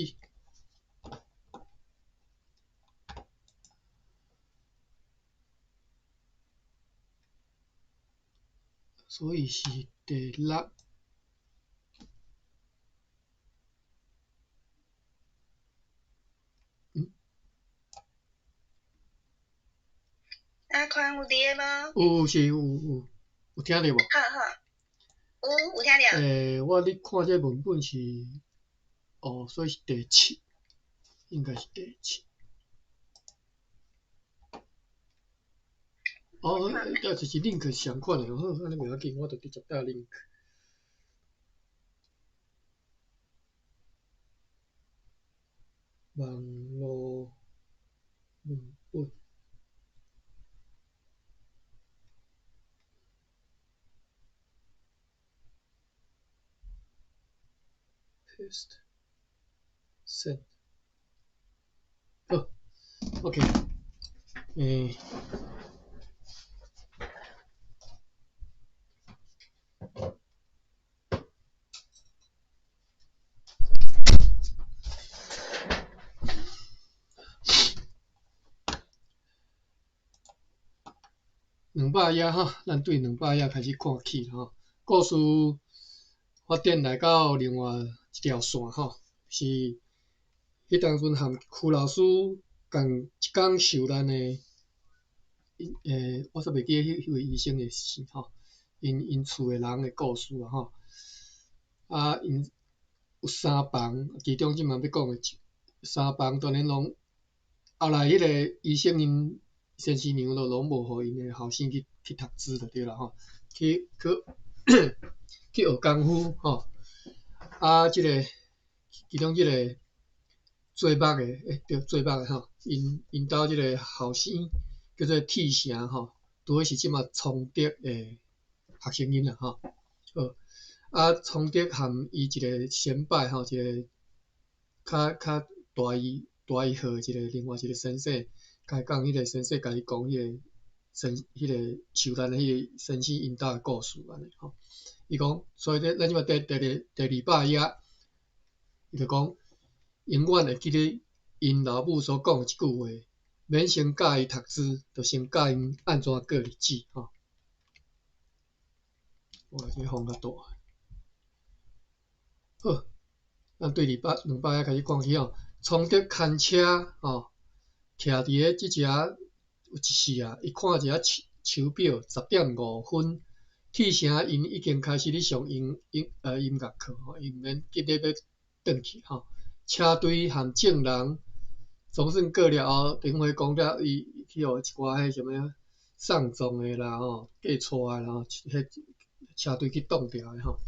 始。所以是第六。嗯。阿宽有伫个无？有是有有，有听著无？好好，有听著。欸，我咧看这文本是，哦，所以是第七，应该是第七。哦，这就是 link 相款的，好，按呢袂要紧，我就直接搭 link。网路文本。Paste send 好，OK，欸。200页吼，咱对两百页开始看起吼。故事发展来到另外一条线吼，是彼当阵和邱老师仝一工受难的，欸，我煞袂记得彼位医生的姓吼，𪜶厝的人的故事啊吼。啊，𪜶有三房，其中这摆欲讲的三房，当然拢后来彼个医生𪜶先生娘都拢无予𪜶的后生去读书就对啦吼，去学功夫吼。啊，这个其中这个做目的，欸，对，做目的吼，𪜶兜这个后生叫做铁城吼，拄好是这摆崇德的学生囡仔吼。好，啊，崇德和伊一个先辈吼，一个较大伊岁一个另外一个先生开讲，彼个先生共伊讲彼个先彼个受难的彼个先生𪜶兜的故事按呢吼。伊讲，所以咧，咱这摆第二百页，伊就讲，永远会记得𪜶老母所讲的这句话，免先教伊读书，就先教𪜶按怎过日子吼。哇，这风较大。好，咱对200页开始看起吼。崇德牵车吼，徛伫咧这遮有一时啊，伊看一下手表，10点5分。铁城𪜶已经开始咧上音乐课吼，伊毋免急咧欲转去吼。车队和众人总算过了后，顶回讲了，伊去予一寡彼啥物丧葬的啦吼，过带的啦吼，彼车队去挡牢的吼，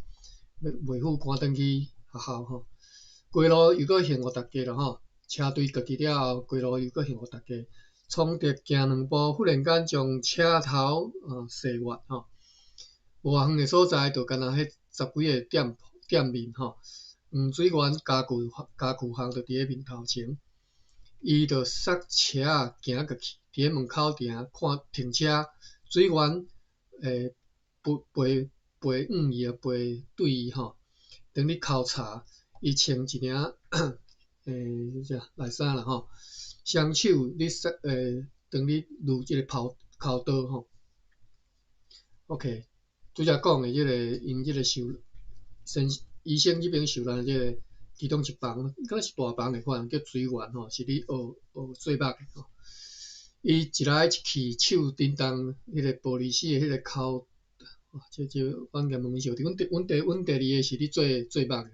欲袂赴赶转去学校吼。规路又阁幸福大家啦吼，车队过去了后，规路又阁幸福大家。崇德行两步，忽然间将车头踅越吼，无偌远的所在，就敢若彼十几个店面吼，黄水源家具行就伫咧面头前，伊就刹车行过去，伫咧门口埕看停车，水源陪陪向伊啊，陪对伊吼，当咧抠柴，伊穿一领啥内衫啦吼，双手咧刹当咧撸这个刨抠刀吼。OK，拄才讲的这个𪜶这个受先医生这边受难这个其中一房，敢若是大房的款，叫水源吼，是咧学学做目的吼。伊一来一去，手振动彼个玻璃丝的彼个抠，哇，这我共问伊相，阮第二个是咧做目的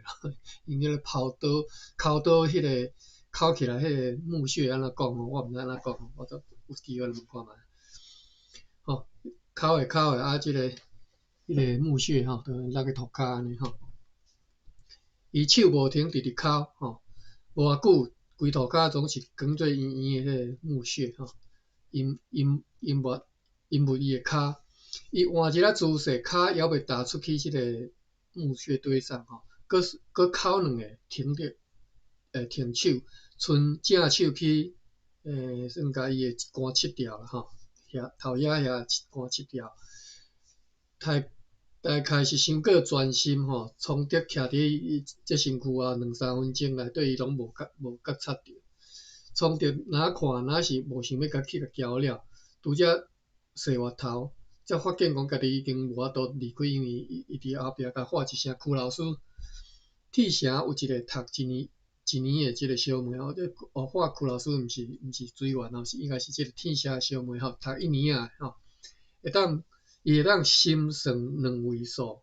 ，𪜶彼个刨刀抠刀彼个抠起来彼个木屑按怎讲吼，我毋知按怎讲，我都有机会问看觅。吼，抠的抠的啊，这个彼个木屑吼，就落去涂跤按呢吼。伊手无停，直直抠吼，无偌久，规涂跤总是囥做圆圆的彼个木屑吼，阴物伊的跤，伊换一个姿势，跤犹未踏出去这个木屑堆上吼，阁抠两下，停著，停手，伸正手去，算共伊的一竿切掉啦吼，遐头遐遐一竿切掉，刣大概是傷過專心吼，倉德徛佇伊這身軀後兩三分鐘內底，伊攏無覺察著。倉德若看，若是無想欲共去共攪了，拄才洗越頭，才發現講家己已經無法度離開，因為伊佇後壁共喊一聲區老師。鐵城有一个讀一年一年的這个小妹吼，這哦喊區老師毋是水源吼，是應該是這个鐵城小妹吼，讀一年仔吼，伊會當心算兩位數，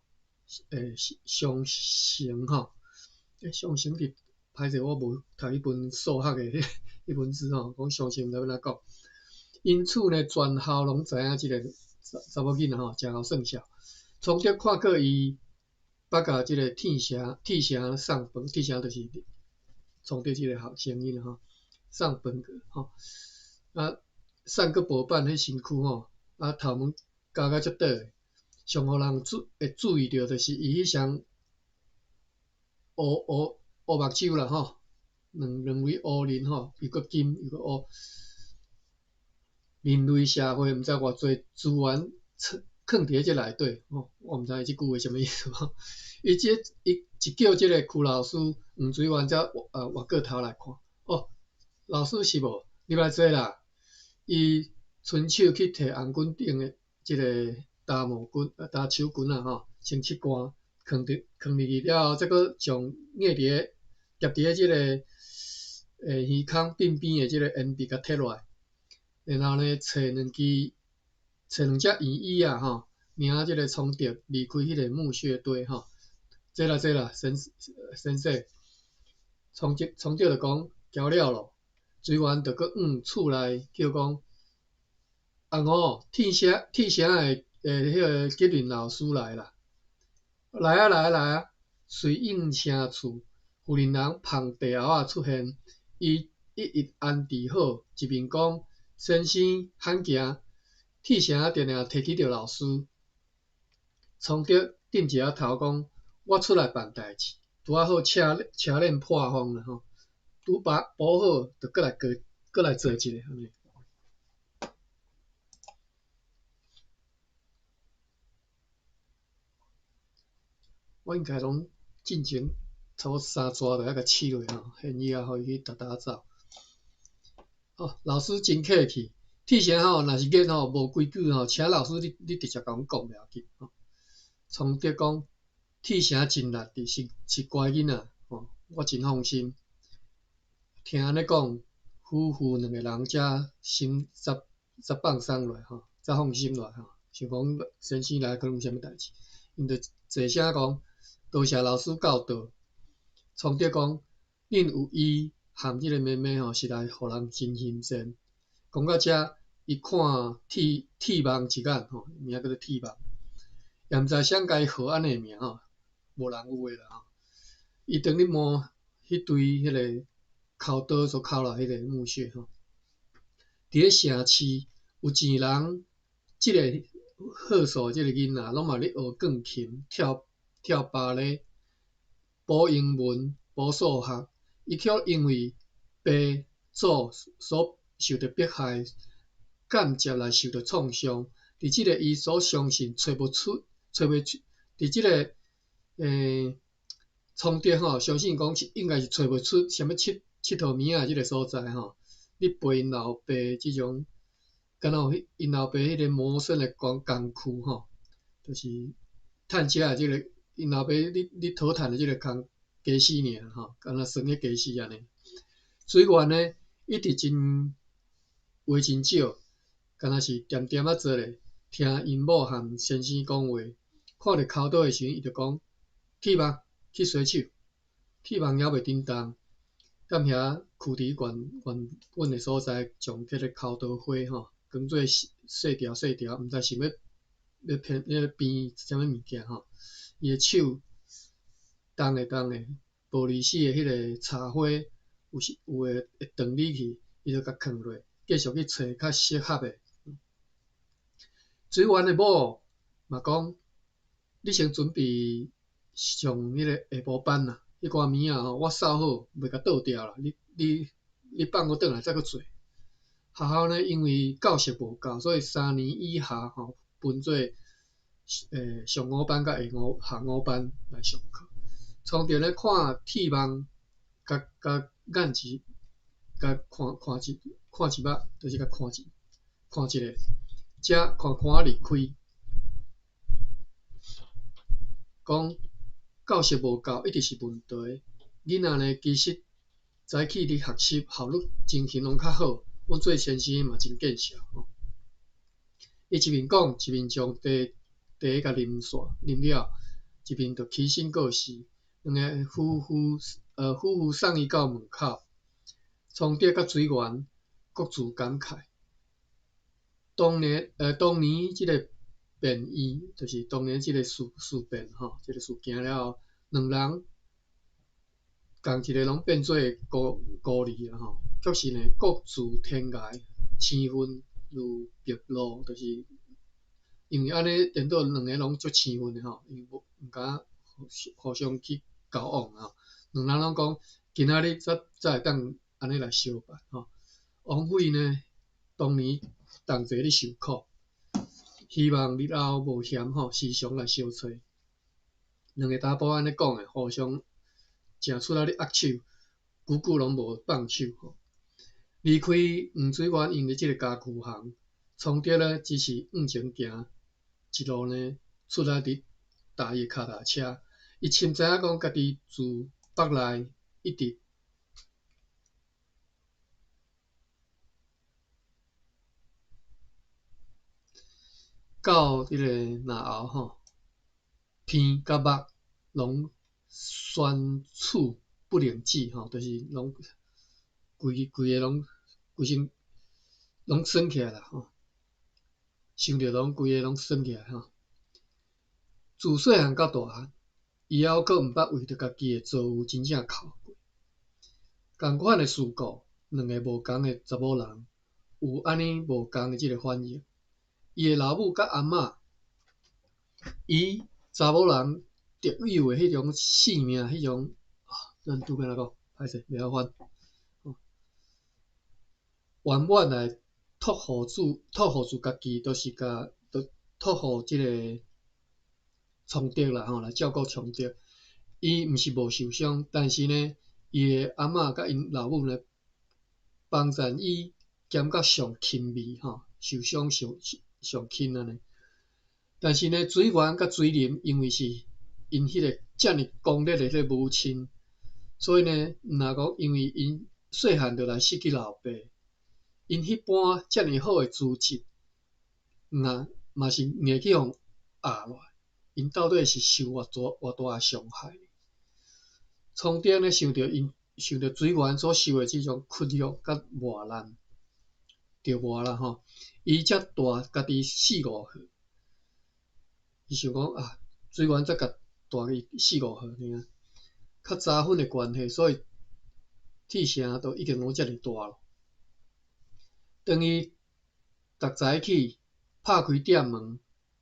相乘吼，相乘佇歹勢，我無讀彼本數學的彼本書吼，講相乘毋知欲按怎講。因此呢，全校攏知影這个查某囡仔吼，誠𠢕算數。倉德看過伊捌共這个鐵城送飯，鐵城就是倉德這个學生囡仔吼，送飯過吼，啊，送閣無挽彼身軀吼，啊頭毛咬甲足短的，上予人會注意著就是伊彼雙烏烏烏目睭啦吼，兩兩位烏輪吼，又閣金又閣烏。人類社會毋知偌濟資源囥佇咧這內底吼，我毋知伊這句話啥物意思吼。伊一叫這个區老師黃水源才回過頭來看，哦，老師是無入來坐啦。伊伸手去提紅裙頂的這个大毛巾、大手巾啊吼，先拭乾，囥入去了後，再閣將壓佇咧夾佇咧這个耳孔鬢邊的這个鉛筆共摕落來，然後呢，揣兩支，揣兩隻圓椅仔吼，領這个倉德離開彼个墓穴堆吼。坐啦坐啦，先先生，倉德就講交了咯，水源就閣往厝內叫講，阿五，鐵城的彼个吉林老師來啦，來啊來啊來啊！隨應聲厝，婦人人捧茶盒仔出現，伊一一安置好，一面講先生罕行，鐵城定定提起著老師，倉德點一下頭講，我出來辦代誌，拄仔好車鏈破風啦吼，拄把補好，就閣來過閣來做一个按呢。我應該攏進前差不多三逝就愛共試落吼，現伊啊，予伊去踏踏走。哦，老師真客氣，鐵城吼，若是熱吼，無規矩吼，請老師你直接共阮講袂要緊吼。倉德講，鐵城真力的，是乖囡仔吼，我真放心。聽按呢講，夫婦兩個人才心才放鬆落吼，才放心落吼，想講先生來可能有啥物代誌，𪜶就齊聲講。多謝老師教導。倉德講，恁有伊含這个妹妹吼，實在予人真欣羨。講到遮，伊看鐵鐵網一眼吼，名叫做鐵網，也毋知誰共伊號按呢名吼，無人有的啦吼。伊當咧摸彼堆彼个剾刀所剾落彼个木屑吼。佇咧城市有錢人，這个好數這个囡仔，攏嘛咧學鋼琴、跳跳芭蕾、補英文、補數學，伊卻因為爸祖所受著迫害，間接來受著創傷。佇這個伊所相信揣無出、揣袂出，佇這个倉德吼，相信講是應該是揣袂出啥物𨑨迌物仔這个所在吼。咧陪𪜶老爸這種，敢若有𪜶老爸彼个謀生的工具吼，就是趁食的這个。𪜶老爸咧討趁的這个工家私爾吼，敢若算彼家私按呢。水源呢，一直真話真少，敢若是恬恬仔坐咧，聽𪜶某和先生講話，看著剾刀的時陣，伊就講：鐵網去洗手。鐵網猶袂振動，踮遐囥佇原本的所在，將這个剾刀花吼，當做細條細條，毋知是欲編欲編啥物物件吼。伊的手重的重的，玻璃絲的彼个插花，有時有的會斷離去，伊就共囥落，繼續去揣較適合的。水源的某嘛講，你先準備上彼个下晡班啦，彼寡物仔吼，我掃好，袂共倒掉啦。你放我轉來再閣做。學校呢，因為教室無夠，所以三年以下吼分做。上午班佮下午下午班來上課。創著咧看鐵網，佮佮眼一，佮看看一看一目，就是共看一看一下，才看看離開。講教室無夠，一直是問題。囡仔呢，其實早起佇學習效率情形攏較好。阮做先生嘛真見笑吼。伊一面講，一面將茶茶共啉煞，啉了，一面就起身過時。兩个夫婦送伊到門口，創德佮水源各自感慨。當年這个變異，就是當年這个事變吼，這个事件了後，兩人仝一个攏變做孤兒啊吼，卻是呢各自天涯，生分如白露，就是因為按呢，顛倒兩个攏足生分的吼，因為無毋敢互相去交往啊。兩人攏講，今仔日才會當按呢來相伴吼。王妃呢，當年同齊咧受苦，希望日後無嫌吼，時常來相揣。兩个查埔按呢講的，互相誠出力咧握手，久久攏無放手吼。離開黃水源𪜶的這个家具行，創德呢只是向前行一路呢，出來佇踏伊的跤踏車。伊深知影講家己自腹內一直到這个嚨喉吼，鼻佮目攏酸楚不能止吼，就是攏規規个攏規身攏酸起來啦吼，想著攏規個攏酸起來吼。自細漢到大漢，伊猶閣毋捌為著家己的遭遇真正哭過。仝款的事故，兩个無仝的查某人有按呢無仝的這个反應。伊的老母佮阿嬤，伊查某人特有的彼種性命，彼種啊，咱拄欲按怎講？歹勢，袂曉翻。圓滿來託付住家己，都是共都託付這个創德啦吼，來照顧創德。伊毋是無受傷，但是呢，伊的阿嬤佮𪜶老母呢，幫贊伊兼較上輕微吼，受傷上上輕按呢。但是呢，水源佮水林因為是𪜶彼个遮爾剛烈的彼个母親，所以呢，毋若講因為𪜶細漢就來失去老爸，𪜶彼般遮爾好的資質，若嘛是硬去予壓落來，𪜶到底是受偌大偌大的傷害？創德呢，想著𪜶想著水源所受的這種屈辱佮磨難，著無啦吼，伊才大家己四五歲，伊想講啊，水源才共大伊四五歲爾，較早分的關係，所以鐵城都已經攏遮爾大咯。當伊逐早起拍開店門，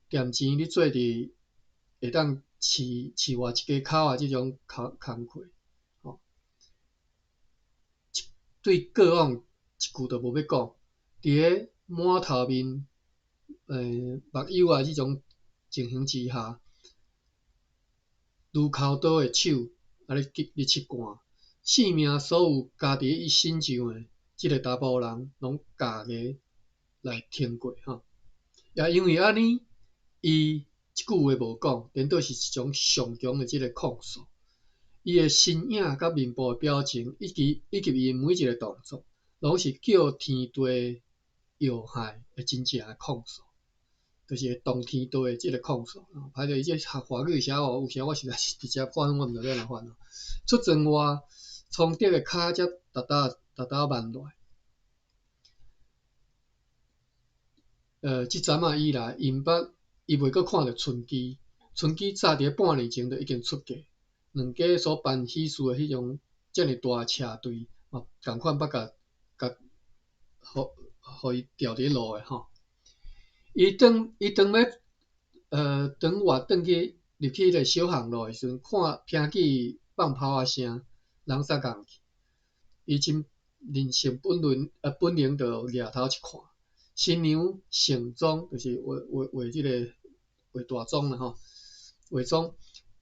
店錢咧做佇會當飼活一家口的這種工課，吼，對過往一句都無欲講，佇咧滿頭面目友的這種情形之下，攄剾刀的手仔咧咧拭汗，性命所有加佇伊身上的這个查埔人，攏共个來聽過吼。也因為按呢，伊一句話無講，顛倒是一種上強的這个控訴。伊的身影佮面部的表情，以及伊每一个動作，攏是叫天地搖撼的真正的控訴，就是會動天地的這个控訴。歹勢伊這華語寫哦，有時我實在是直接翻，我毋知欲按怎翻。出庄外，創德的跤才逐逐逐逐慢落來。這陣仔以來，伊毋捌，伊袂閣看著春姬。春姬早佇咧半年前就已經出嫁，兩家所辦喜事的彼種遮爾大的車隊，嘛仝款捌共共予伊掉佇咧路的吼。伊當欲轉彎轉去入去彼个小巷路的時陣，看聽見放炮仔聲，人煞仝去。伊真人性本能就掠頭一看，新娘盛裝，就是畫畫這个化大妝啦吼，化妝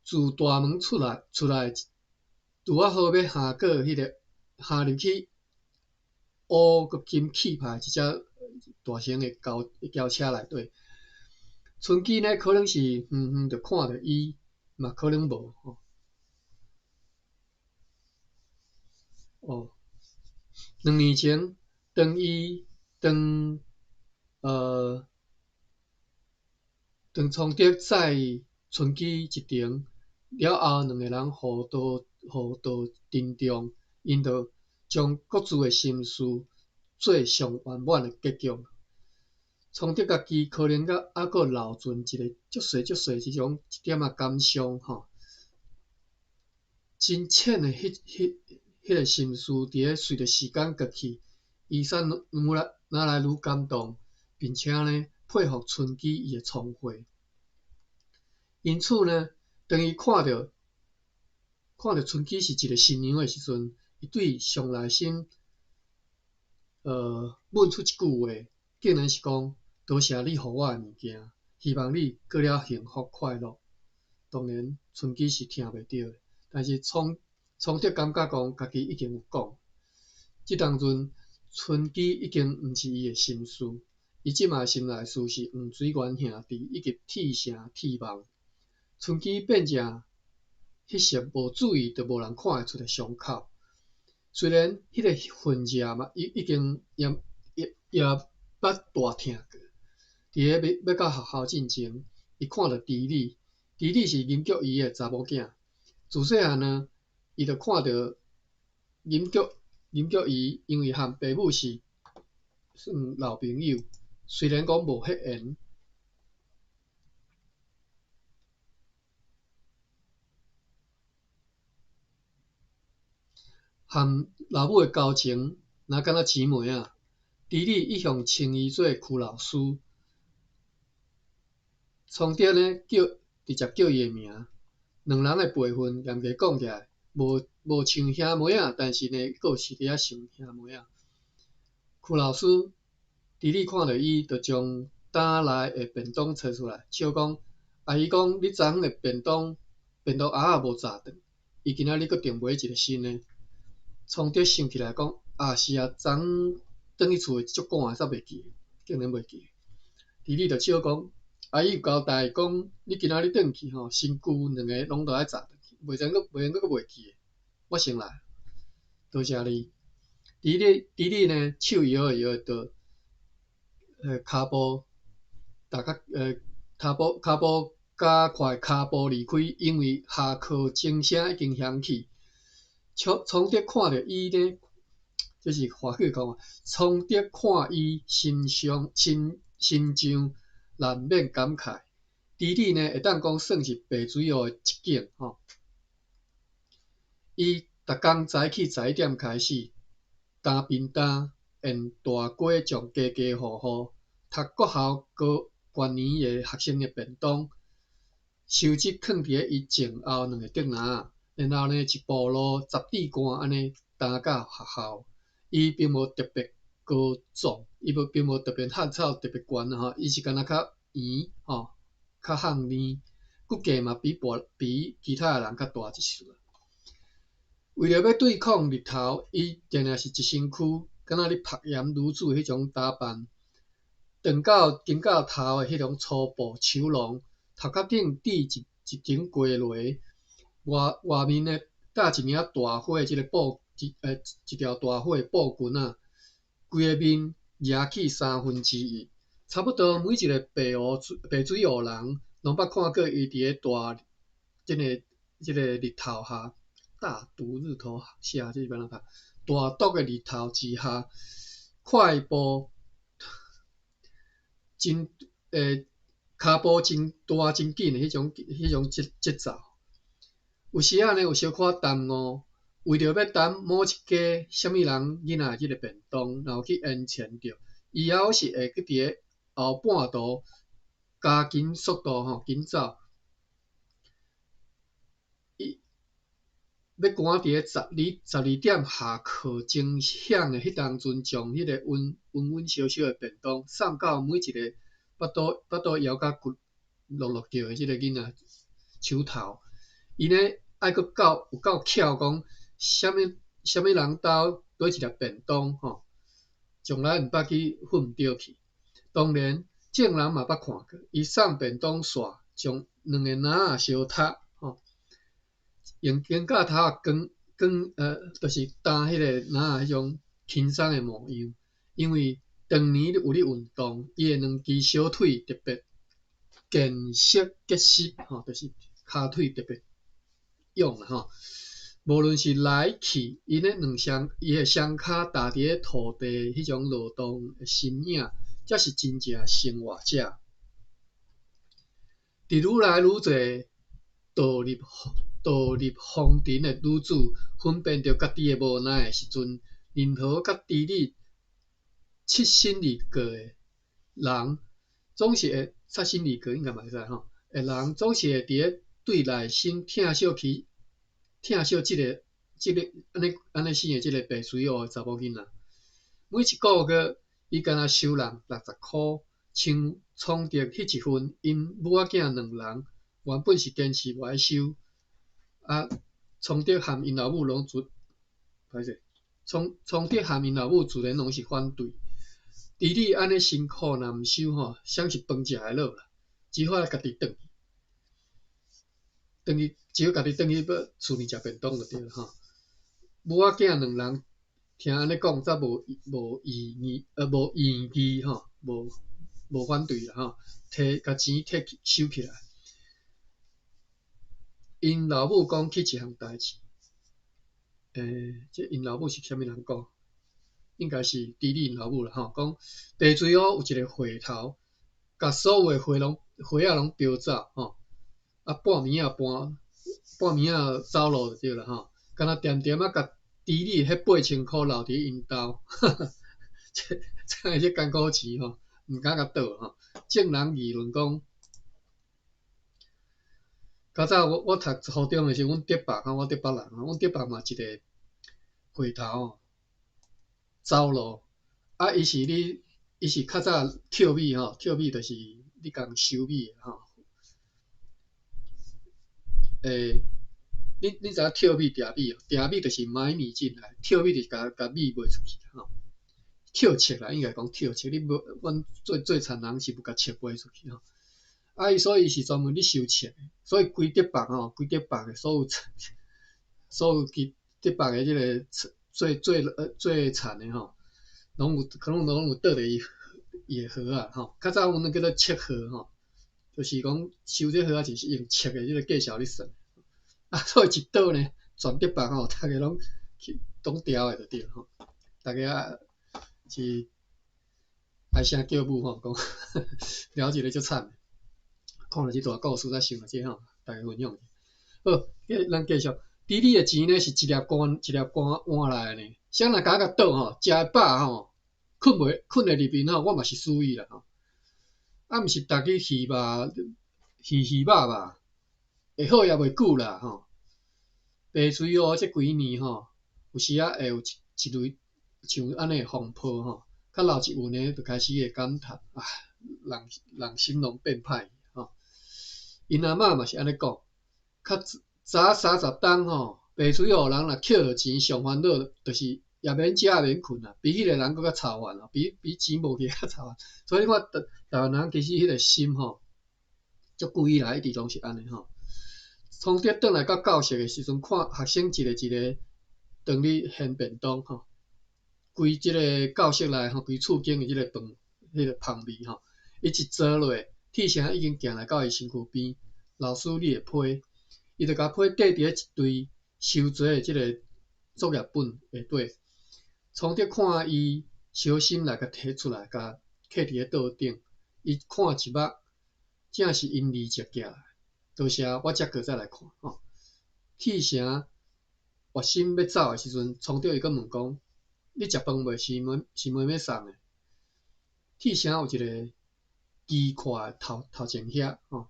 自大門出來出來，拄仔好欲行過彼个行入去烏閣金氣派一隻大型的轎轎車內底。春姬呢，可能是遠遠就看著伊，嘛可能無吼。哦，2年前，當伊當呃當創德載春姬一程了後，兩个人互道互道珍重，𪜶就將各自的心事做上圓滿的結局。創德家己可能閣猶閣留存一个足細足細這種一點仔感傷吼，真淺的彼彼彼个心事，佇咧隨著時間過去，伊煞愈來愈來愈感動，並且呢佩服春姬伊的聰慧。因此呢，當伊看著看著春姬是一个新娘的時陣，伊對上內心問出一句話，竟然是講：多謝你予我的物件，希望你過了幸福快樂。當然，春姬是聽袂著的，但是創創德感覺講，家己已經有講。這當陣，春姬已經毋是伊的心事，伊這馬心內事是黃水源兄弟以及鐵城鐵網。春姬變成彼時無注意，就無人看會出的傷口。雖然彼个痕跡嘛，已已經也也也捌大疼過。佇咧欲欲到學校進前，伊看著豬李，豬李是林菊姨的查某囝。自細漢呢，伊就看著林菊林菊姨，因為和爸母是算老朋友，雖然講無血緣。和老母的交情，若敢若姊妹仔。豬李一向稱伊做區老師，創德呢叫直接叫伊的名。兩人的輩分嚴格講起來，無無像兄妹仔，但是呢，閣是佇遐像兄妹仔。區老師，豬李看著伊，就將擔內的便當揣出來，笑講：阿姨講，你昨昏的便當便當盒仔無炸斷，伊今仔日閣訂買一个新的。創德想起來講：啊是啊，昨昏轉去厝足趕的，煞袂記，竟然袂記。豬李就笑講：阿姨有交代講，你今仔日轉去吼，新舊兩个攏著愛紮轉去，袂然閣袂然閣閣袂記。我先來，多謝你。豬李豬李呢，手搖一搖，就跤步踏較跤步跤步加快，跤步離開，因為下課鐘聲已經響起。創創德看著伊呢，這是歡喜講啊。創德看伊心上心心上難免感慨。豬李呢，會當講算是白水湖的一景吼。伊逐工早起11點開始，擔便當，沿大街將家家戶戶讀國校高高年的學生的便當，收集囥佇咧伊前後兩个竹籃仔。然後呢，一步路十指竿按呢擔到學校，伊並無特別高壯，伊無並無特別漢草特別懸吼，伊是敢若較圓吼，較漢黏，骨架嘛比比其他的人較大一絲。為著欲對抗日頭，伊定定是一身軀，敢若咧曝炎女子彼種打扮，長到肩胛頭的彼種粗布手籠，頭殼頂戴一一頂雞螺。外外面呢，搭一領大花，這个布一一條大花布裙仔，規个面掠去1/3，差不多每一个白湖白水湖人，攏捌看過伊佇咧大這个這个日頭下，大毒日頭下，這是欲按怎讀？大毒的日頭之下，快步真跤步真大真緊的彼種彼種節節奏。有時仔呢，有小可耽誤，為著欲等某一家啥物人囡仔的這个便當，然後去延遲著，伊猶是會閣佇咧後半途加緊速度吼，緊走。伊欲趕佇咧十二12點下課鐘響的彼當陣，將彼个溫溫溫燒燒的便當送到每一个腹肚腹肚枵甲骨落落叫的這个囡仔手頭，伊呢愛閣夠有夠巧講，啥物啥物人兜佗一粒便當吼，從來毋捌去糞著去。當然，眾人嘛捌看過，伊送便當煞，將兩个籃仔相踢吼，用肩胛頭仔扛扛就是擔彼个籃仔彼種輕鬆的模樣。因為長年有咧運動，伊的兩支小腿特別健碩結實吼，就是跤腿特別勇啦吼。無論是來去，伊咧兩雙伊的雙跤踏佇咧土地彼種勞動的身影，才是真正生活者。佇愈來愈濟墮入風塵的女子，分辨著家己的無奈的時陣，任何佮豬女赤身而過的人，總是會擦身而過，應該嘛會使吼。的人總是會佇咧對內心疼惜起，疼惜這个按呢按呢生的這个白水湖的查某囡仔。每一个月，伊敢若收人60箍，像創德彼一份，𪜶母仔囝兩人原本是堅持無愛收，啊，創德和𪜶老母攏自，歹勢，創創德和𪜶老母自然攏是反對。豬女按呢辛苦，若毋收吼，啥是飯食會落啦，只好家己轉去，轉去，只好家己轉去欲厝裡食便當就對啦吼。母仔囝兩人聽按呢講，才無無異議，無異議吼，無無反對啦吼，提共錢提起收起來。𪜶老母講起一項代誌，這𪜶老母是啥物人講？應該是豬女𪜶老母啦吼，講茶水湖有一個火頭，共所有的火攏火仔攏飆走吼，啊半暝仔搬半暝仔走路就對啦吼，敢若恬恬仔共豬女彼8000箍留佇𪜶兜，哈哈，這這這艱苦錢吼，毋敢共倒吼。眾人議論講，較早我我讀初中的時陣，阮竹北吼，我竹北人吼，阮竹北嘛一個火頭吼。走路，啊！伊是咧，伊是較早跳米吼，跳米就是你共收米的吼。恁恁知影跳米、埕米無？埕米就是買米進來，跳米就是共共米賣出去吼。跳粟啦，應該講跳粟，你無阮做做田人是無共粟賣出去吼。啊，伊所以伊是專門咧收粟的，所以規竹北吼，規竹北的所有所有其竹北的這个做做做田的吼，攏有可能攏有倒佇伊伊的盒仔吼。較早阮攏叫做粟盒吼，就是講收這盒仔就是用粟的這个價數咧算。啊，所以一倒呢，全竹北吼，逐家攏去攏牢的就對吼，逐家啊是哀聲叫母吼，講了一个足慘的。看了這段故事，才想著這吼，逐家分享者。好，咱繼續。豬女的錢呢，是一粒汗一粒汗換來的呢。誰若共我共倒吼，食會飽吼，睏袂睏會入眠吼，我嘛是輸伊啦吼。啊，毋是逐日魚肉魚魚肉肉，會好也袂久啦吼。白水湖這幾年吼，有時仔會有一一類像按呢的風波吼，較老一輩呢，就開始會感嘆啊，人人心攏變歹吼。𪜶阿嬤嘛是按呢講，較早30冬吼，白水湖人若抾著錢上煩惱，就是也免食也免睏啦，比彼个人閣較操煩哦，比比錢無去較操煩。所以你看台台灣人其實彼个心吼，足久以來一直攏是按呢吼。創德轉來到教室的時陣，看學生一个一个當咧掀便當吼，規這个教室內吼，規厝間的這个飯，彼个香味吼，伊一坐落，鐵城已經行來到伊身軀邊，老師你的批，伊就共批綴佇咧一堆收做的這个作業本下底。創德看伊小心來共提出來，共放佇咧桌頂，伊看一目，正是𪜶二姐寄來，多謝，我才閣再來看吼。鐵城決心欲走的時陣，創德伊閣問講：你食飯未？是問是問欲送的？鐵城有一个奇怪頭頭前遐吼，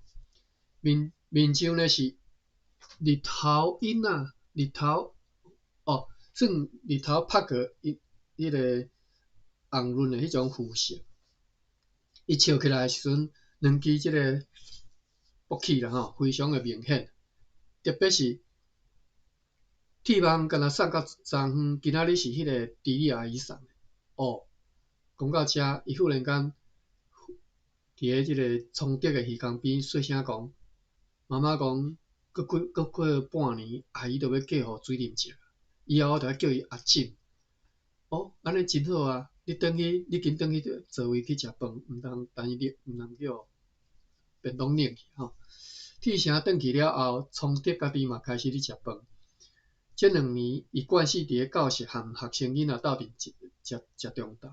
面面上呢是日頭陰啊，日頭哦，算日頭曬過伊彼个紅潤的彼種膚色。伊笑起來的時陣，兩支這个勃起啦吼，非常的明顯。特別是鐵網敢若送到昨昏，今仔日是彼个豬李阿姨送的。哦，講到遮，伊忽然間佇咧這个崇德的魚缸邊細聲講：媽媽講，閣過閣過半年，阿姨就欲嫁予水林石，以後我著愛叫伊阿姊。哦，按呢真好啊！你轉去，你緊轉去座位去食飯，毋通等伊冷，毋通叫便當冷去吼。鐵城轉去了後，崇德家己嘛開始咧食飯。這兩年，伊慣勢佇咧教室和學生囡仔鬥陣食食食中晝。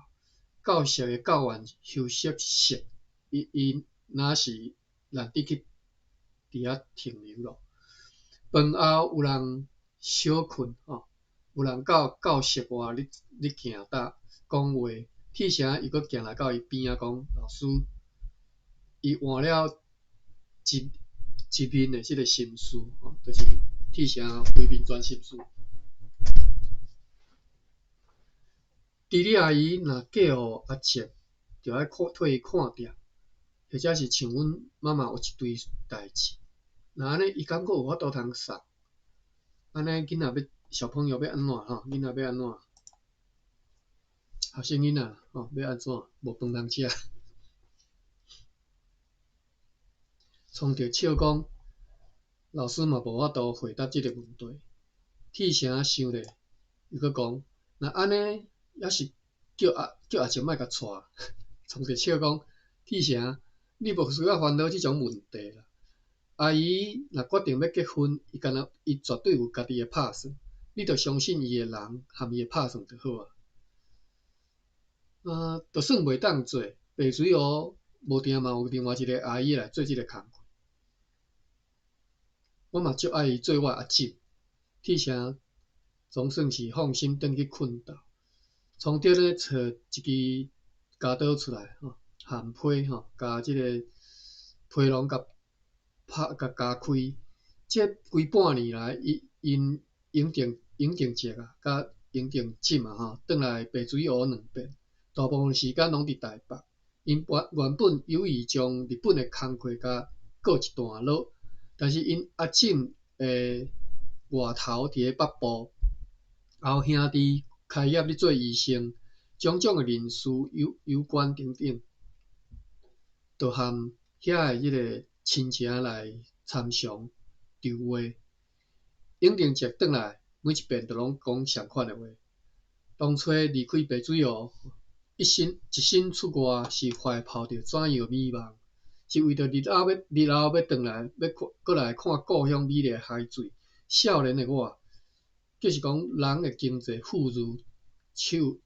教室的教員休息室，伊伊若是難得去佇遐停留咯。飯後有人小睏吼，有人到教室外咧咧行搭講話，鐵城又閣行來到伊邊仔講：老師，伊換了一一面的這个心事，吼，就是鐵城回民轉心事。豬李阿姨若嫁予阿叔，就愛看替伊看店，或者是像阮媽媽有一堆代誌。若按呢，伊敢閣有法度通送？按呢，囡仔欲小朋友欲按怎吼？囡仔欲按怎？學生囡仔吼欲按怎？無飯通食。創著笑講，老師嘛無法度回答這个問題。鐵城想咧，又閣講，若按呢，猶是叫阿叫阿叔莫共帶。創著笑講，鐵城，你無需要煩惱這種問題啦。阿姨若決定欲結婚，伊敢若伊絕對有家己的拍算，你著相信伊的人和伊的拍算就好啊。啊，就算袂當做，白水湖無定嘛有另外一个阿姨來做這个工課。我嘛足愛伊做我的阿姊，鐵城總算是放心轉去睏覺。崇德咧揣一支鉸刀出來吼，頷批吼，共這个批籠共拍共鉸開。這規半年來，伊𪜶永定永定石啊，佮永定鎮啊吼，轉來白水湖兩遍，大部分時間攏佇台北。𪜶原原本有意將日本的工課共告一段落，但是𪜶阿姊的外頭佇咧北部，後兄弟開業咧做醫生，種種的人事有有關等等，就和遐的這个親情來參詳籌劃。永定石轉來，每一遍都攏講相款的話。當初離開白水湖，一身一身出外，是懷抱著怎樣的美夢？是為著日後欲日後欲轉來，欲看閣來看故鄉美麗的海水。少年的我，就是講人的經濟富裕，手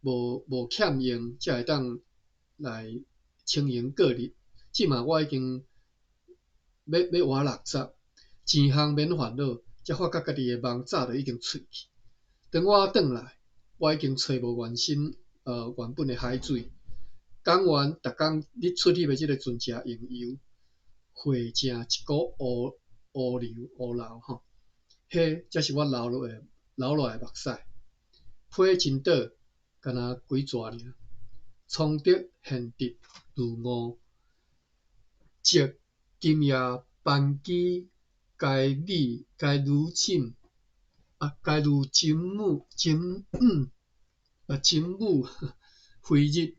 無無欠用，才會當來輕盈過日。這馬我已經欲欲活六十，錢項免煩惱，才發覺家己的夢早就已經碎去。當我轉來，我已經揣無原先原本的海水。港灣逐工咧出入的這个船隻用油，匯成一股烏烏流烏流吼，彼才是我流落的流落來的目屎。批真倒，敢若幾逝爾。崇德現直如悟，則今夜班機該女該女枕啊，該女枕母枕姆啊枕母飛日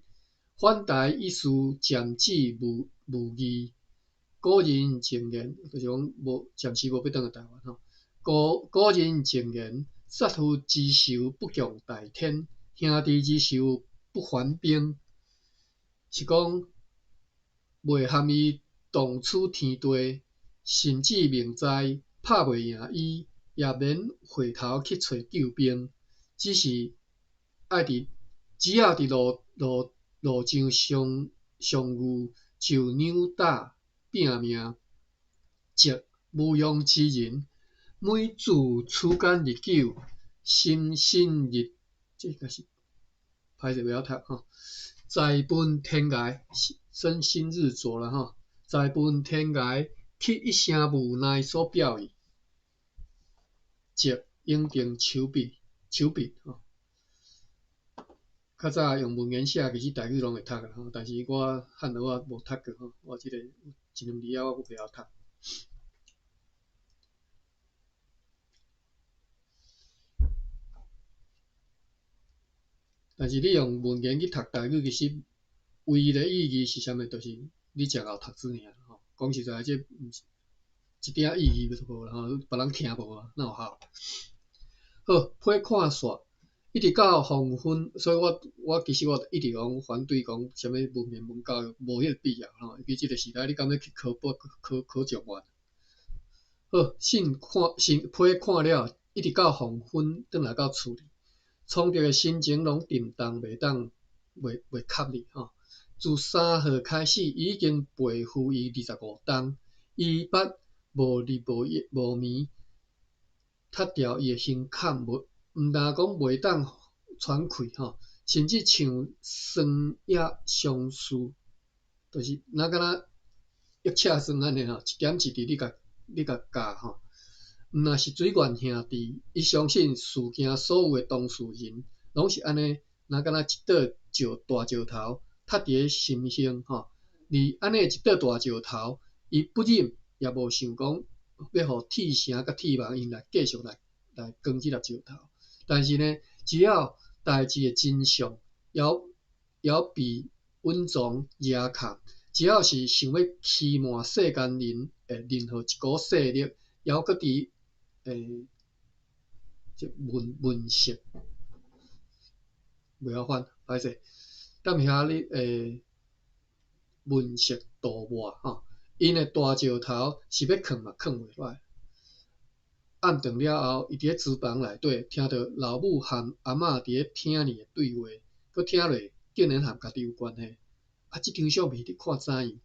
反台一事暫置無無議。古人贈言，就是講無暫時無欲轉來台灣吼。古古人贈言：殺父之仇不共戴天，兄弟之仇不還兵。是講袂含伊同處天地，甚至明知拍袂贏伊，也免回頭去揣救兵。只是愛佇只要佇路路路上相相遇，就扭打拼命。則無用之人，每自此間日久，心身日，這個是歹勢袂曉讀吼。財奔天涯，身心日濁啦吼。財奔天涯，去一聲無奈所表意。則永定手筆，手筆吼。較早用文言寫，其實大致攏會讀啦吼，但是我漢語我無讀過吼，我這個有一兩字仔我閣袂曉讀。但是你用文言去讀台語，其實唯一的意義是啥物？就是你誠𠢕讀字爾吼。講實在，這毋是一點意義都無啦吼，別人聽無啊，哪有效？好，批看煞，一直到黃昏，所以我其實我一直講反對講啥物文言文教育，無彼個必要吼。尤其這個時代，你敢欲去考博考考狀元？好，信看信批看了，一直到黃昏，轉來到厝裡。創德的心情攏沉重，袂當袂袂合哩吼。自3號開始，已經陪付伊25冬，伊捌無日無夜無暝，踢掉伊的胸坎，無毋但講袂當喘氣吼，甚至像酸液相思，就是若敢若一赤酸按呢吼，一點一滴你共你共咬吼。毋若是水源兄弟，伊相信事件所有的當事人，攏是按呢，若敢若一桌石大石頭，踢佇咧心胸吼。而按呢一桌大石頭，伊不忍也無想講欲予鐵城佮鐵網𪜶來繼續來來扛這粒石頭。但是呢，只要代誌的真相猶猶被隱藏遮蓋，只要是想欲欺瞞世間人的任何一股勢力，猶閣佇這文文色袂曉翻，歹勢。踮遐咧文色塗抹吼，𪜶的大石頭是欲囥嘛囥袂落來。暗頓了後，伊佇咧廚房內底聽著老母和阿嬤佇咧聽膩的對話，閣聽落竟然和家己有關係。啊，這張相片你看怎樣？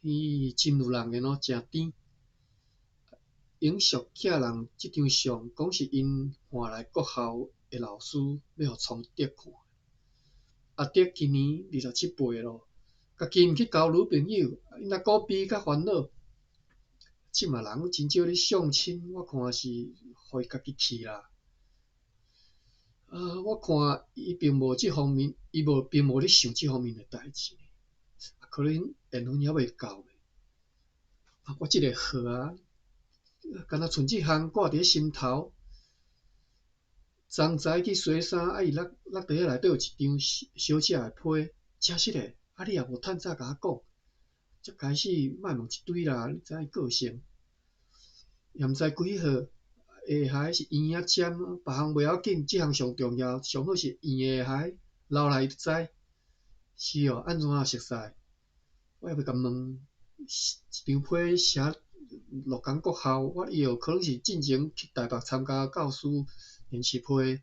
咦，真有人緣哦，誠甜。永續寄人這張相，講是𪜶換來國校的老師欲予創德看。阿德今年27歲咯，家己毋去交女朋友，伊若孤僻較煩惱。這馬人真少咧相親，我看是予伊家己去啦。啊，我看伊並無這方面，伊無並無咧想這方面的代誌，可能緣分猶未到。啊，我這個號啊，敢若賰這項掛佇咧心頭。昨早去洗衫，啊伊落落佇遐內底有一張小小的批，真實的，啊你也無趁早共我講，才開始莫問一堆啦，你知影伊個性，也毋知幾號下還是圓仔尖，別項袂要緊，這項上重要，上好是圓的下，留來伊就知。是哦，按怎熟似？我猶未共問，一張批寫鹿港國校，我以為可能是進前去台北參加教師研習會，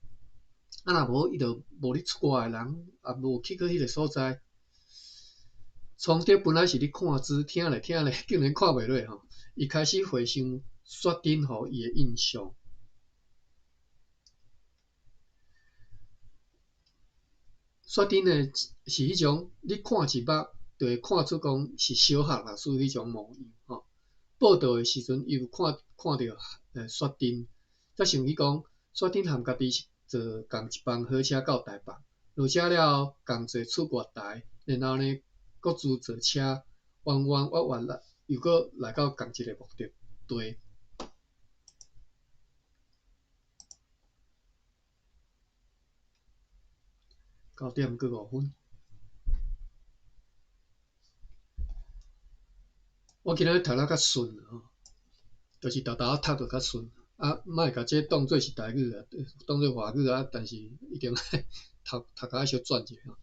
啊若無伊就無咧出外的人，也無去過彼个所在。創德本來是咧看書，聽咧聽咧，竟然看袂落吼。伊開始回想雪珍予伊的印象。雪珍呢是彼種，你看一目就會看出講是小學老師彼種模樣吼。報到的時陣，伊有看看著雪珍，才想起講雪珍和家己是坐仝一班火車到台北，落車了後仝坐出月台，然後呢各自坐車，彎彎彎彎來，又閣來到仝一个目的地。9點閣5分。我今仔日讀得較順吼，就是沓沓仔讀就較順。啊，莫共這當做是台語啊，當做華語啊，但是一定愛讀讀較愛小轉一下吼。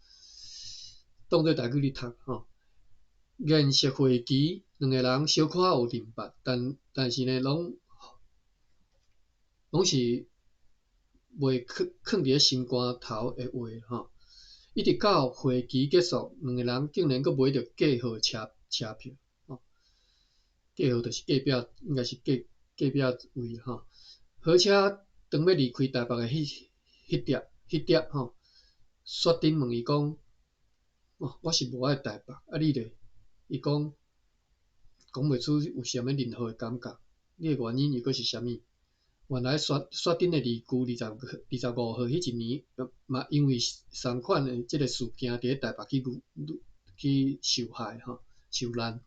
當做台語咧讀吼。顏色會期，兩个人小可有認捌，但但是呢，攏攏是袂囥囥佇咧心肝頭的話吼。一直到會期結束，兩个人竟然閣買著隔號車車票吼。隔號就是隔壁，應該是隔隔壁位吼。火車當欲離開台北的彼彼點彼點吼，雪珍問伊講：哦，我是無愛台北，啊你咧？伊講講袂出有啥物任何的感覺，你的原因又閣是啥物？原來雪雪珍的二姑25號彼一年，嘛因為仝款的這个事件，佇咧台北去去受害吼，受難。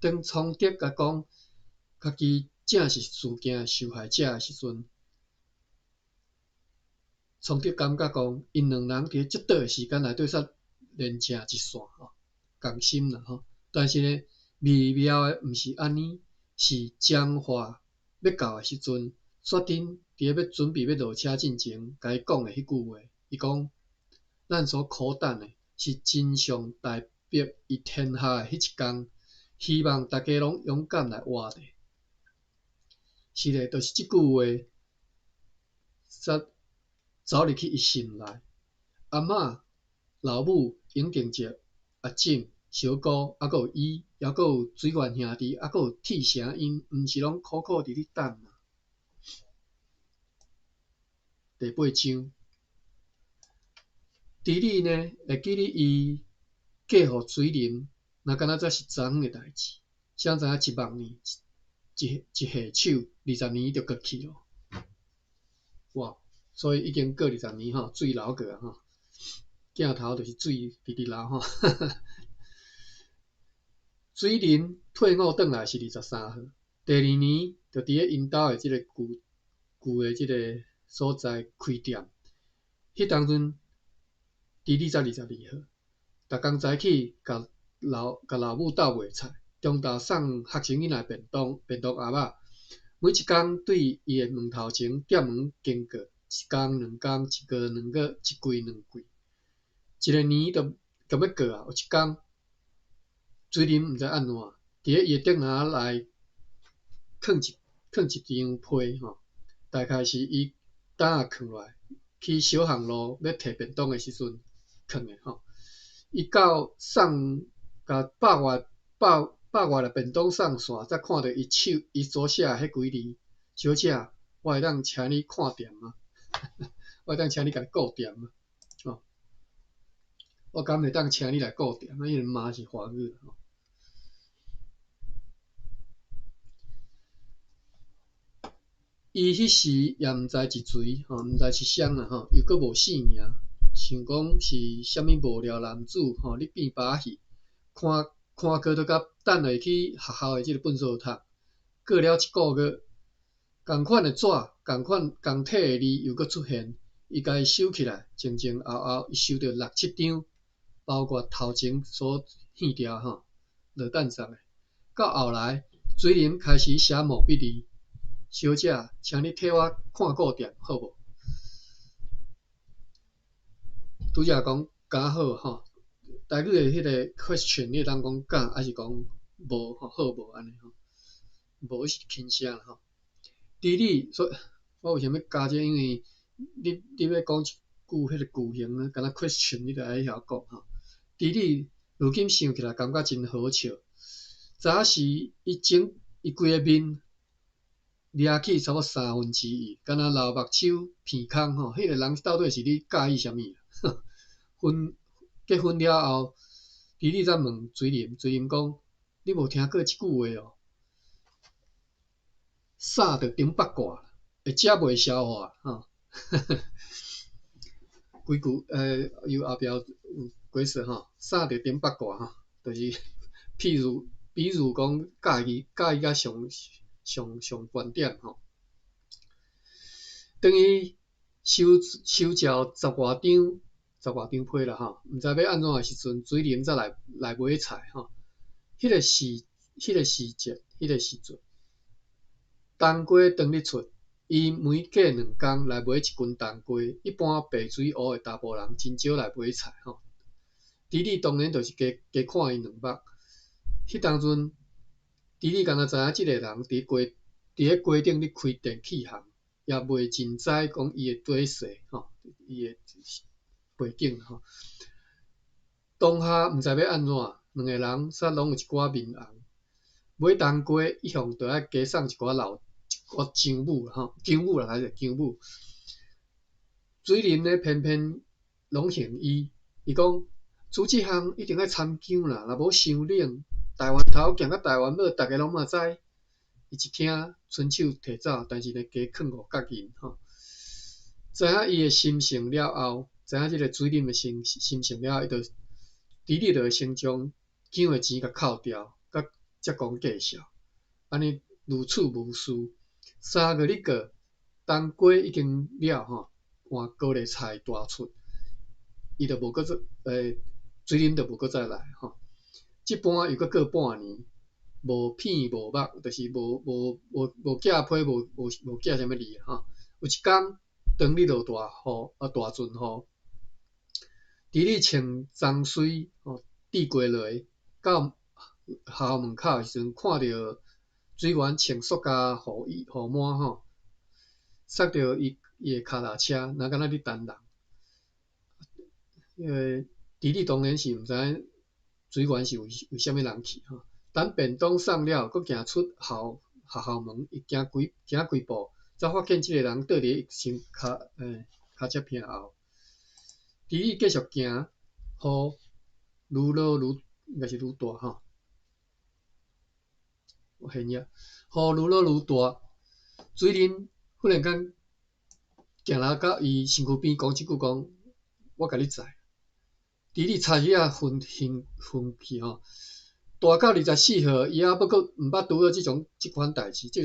當創德共講，家己正是事件的受害者的時陣，創德感覺講，𪜶兩人佇咧這短的時間內底煞連成一線吼，仝心啦吼。但是呢，微妙的毋是按呢，是彰化欲到的時陣，雪珍佇咧欲準備欲落車進前，共伊講的彼句話，伊講：咱所苦等的是真相大白於天下的彼一工，希望大家攏勇敢來活著。是的，就是這句話，煞走入去伊心內。阿嬤、老母、永定姐、阿姊、小姑，猶閣有伊，猶閣有水源兄弟，猶閣有鐵城，𪜶毋是攏苦苦佇咧等嗎？第八章，豬李呢會記得伊嫁予水林，若敢若才是昨昏的代誌，誰知影一目呢，一一下手，二十年就過去囉。哇！所以已經過二十年吼，水流過啊吼，鏡頭就是水直直流吼。水林退伍轉來是23號，第二年就佇咧𪜶兜的這个舊舊的這个所在開店。彼當陣，豬李才22號，逐工早起共老共老母鬥賣菜，中晝送學生囡仔便當便當盒仔。每一工對伊的門頭前店門經過，一工兩工，一月兩月，一季兩季，一个年就就欲過啊！有一工，水林毋知按怎，佇咧伊的竹籃內囥一囥一張批吼，大概是伊擔仔囥落來，去小巷路欲提便當的時陣囥的吼。伊到送共百外百百外粒便當送煞，才看著伊手伊所寫的彼幾字：小姐，我會當請你看店嗎？我會當請你共顧店嗎？吼，我敢會當請你來顧店？啊，因為媽是華語吼。伊彼時也毋知是誰吼，毋知是誰啦吼，又閣無姓名，想講是啥物無聊男子吼，咧變把戲，看看過都共等落去學校的這个糞埽桶。過了一个月，仝款的紙，仝款仝體的字又閣出現，伊共伊收起來，前前後後伊收著六七張，包括頭前所戲掉吼，落等送的。到後來，水林開始寫毛筆字。小姐，請你替我看顧店，好無？拄才講敢好吼，台語的彼个 question 你會當講敢，抑是講無吼，好無按呢吼？無是輕聲啦吼。豬李說，我為啥物加這個？因為你你欲講一句彼个句型呢，敢若 question 你著愛曉講吼。豬李如今想起來感覺真好笑。早時伊整伊規个面。掠去差不多三分之一，敢若流目睭鼻空吼，彼个人到底是咧佮意啥物？婚結婚了後，豬李才問水林，水林講：你無聽過這句話哦？啥著頂八卦，會食袂消化吼。規句有後壁有解釋吼，啥著頂八卦吼，就是譬如比如講佮意佮意較上。上上懸點吼，當伊收收繳十外張十外張批啦吼，毋知欲按怎的時陣，水林才來來買菜吼。彼个時，彼个時節，彼个時陣，冬瓜當咧出，伊每隔兩工來買一斤冬瓜。一般白水湖的查埔人真少來買菜吼。豬李當然就是加加看伊兩目，彼當陣。豬李敢若知影這个人佇街佇咧街頂咧開電器行，也袂真知講伊的底細吼，伊的背景吼。當下毋知欲按怎，兩个人煞攏有一寡面紅。買冬瓜一向著愛加送一寡老一寡薑母吼，薑母啦，還是薑母。水林呢，偏偏攏嫌伊，伊講煮這項一定愛摻薑啦，若無傷冷。台灣頭行到台灣尾，逐家攏嘛知。伊一聽，伸手提走，但是呢，加囥五角銀吼。知影伊的心性了後，知影這个水林的心心性了後，伊就豬李就會先將薑的錢共扣掉，佮才講介紹，按呢如此無事。3月日過，冬瓜已經了吼，換高麗菜大出，伊就無閣再水啉就無閣再來吼。這般又閣過半年，無片無目，就是無寄批，無寄啥物字吼。有一工，當日落大雨，啊大陣雨，豬女穿髒水吼，滴過落到學校門口的時陣，看著水源穿塑膠雨衣雨帽吼，剎著伊的跤踏車，若敢若咧等人。彼个豬女當然是毋知影水源是為啥物人去吼。等便當送了，閣行出學校門，伊行幾步，才發現這个人倒佇伊身跤車坪後。豬女繼續行，雨愈落愈應該是愈大吼。我現影，雨愈落愈大，水啉忽然間行來到伊身軀邊，講一句講：我共你載。豬女差一仔昏昏昏去吼，大到24歲，伊猶閣毋捌拄著這款代誌，這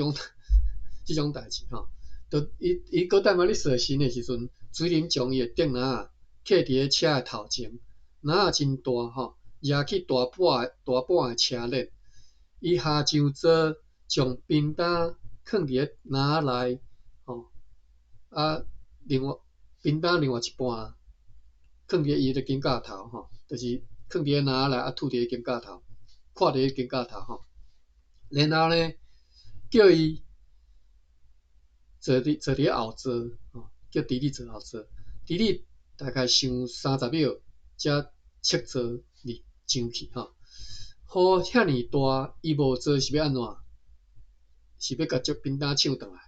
種代誌吼。就伊閣踮遐咧踅神的時陣，水啉將伊的竹籃仔扣佇咧車的頭前，籃仔真大吼，掠去大半的車輪。伊下上座，將便當囥佇咧籃仔內，吼，啊，另外便當另外一半囥佇咧伊的肩胛頭，吼，就是囥佇咧籃仔內，啊，吐佇咧肩胛頭，跨佇咧肩胛頭，吼。然後呢，叫伊坐佇咧後座，吼，叫豬女坐後座。豬女大概想30秒，才側坐入上去，吼。雨遐爾大，伊無坐是欲按怎？是欲共這便當搶轉來？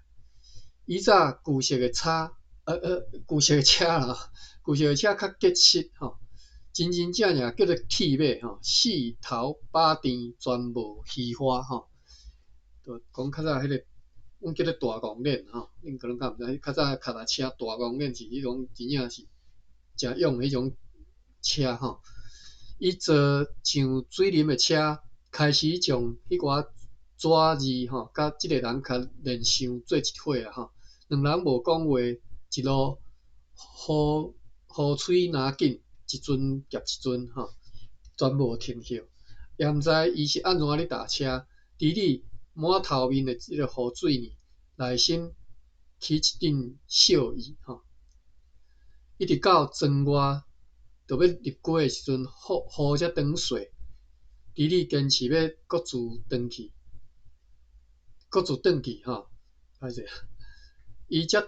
以早舊式的車，舊式的車啦，舊式的車較結實吼，真真正正叫做鐵馬吼，四頭八蹄全無虛華吼。就講較早彼个，阮叫做大戇輪吼，恁可能較毋知，較早跤踏車大戇輪是彼種真正是誠勇的彼種車吼。伊坐上水啉的車，開始將彼寡紙字吼，佮這个人較連想做一伙啊吼。兩人無講話，一路雨水若緊，一陣夾一陣吼，全無停歇。也毋知伊是按怎咧踏車，豬女滿頭面的這个雨水呢，內心起一陣笑意吼。一直到庄外，就欲入街的時陣，雨才轉細。豬女堅持欲各自轉去，各自轉去吼，歹勢啊！伊才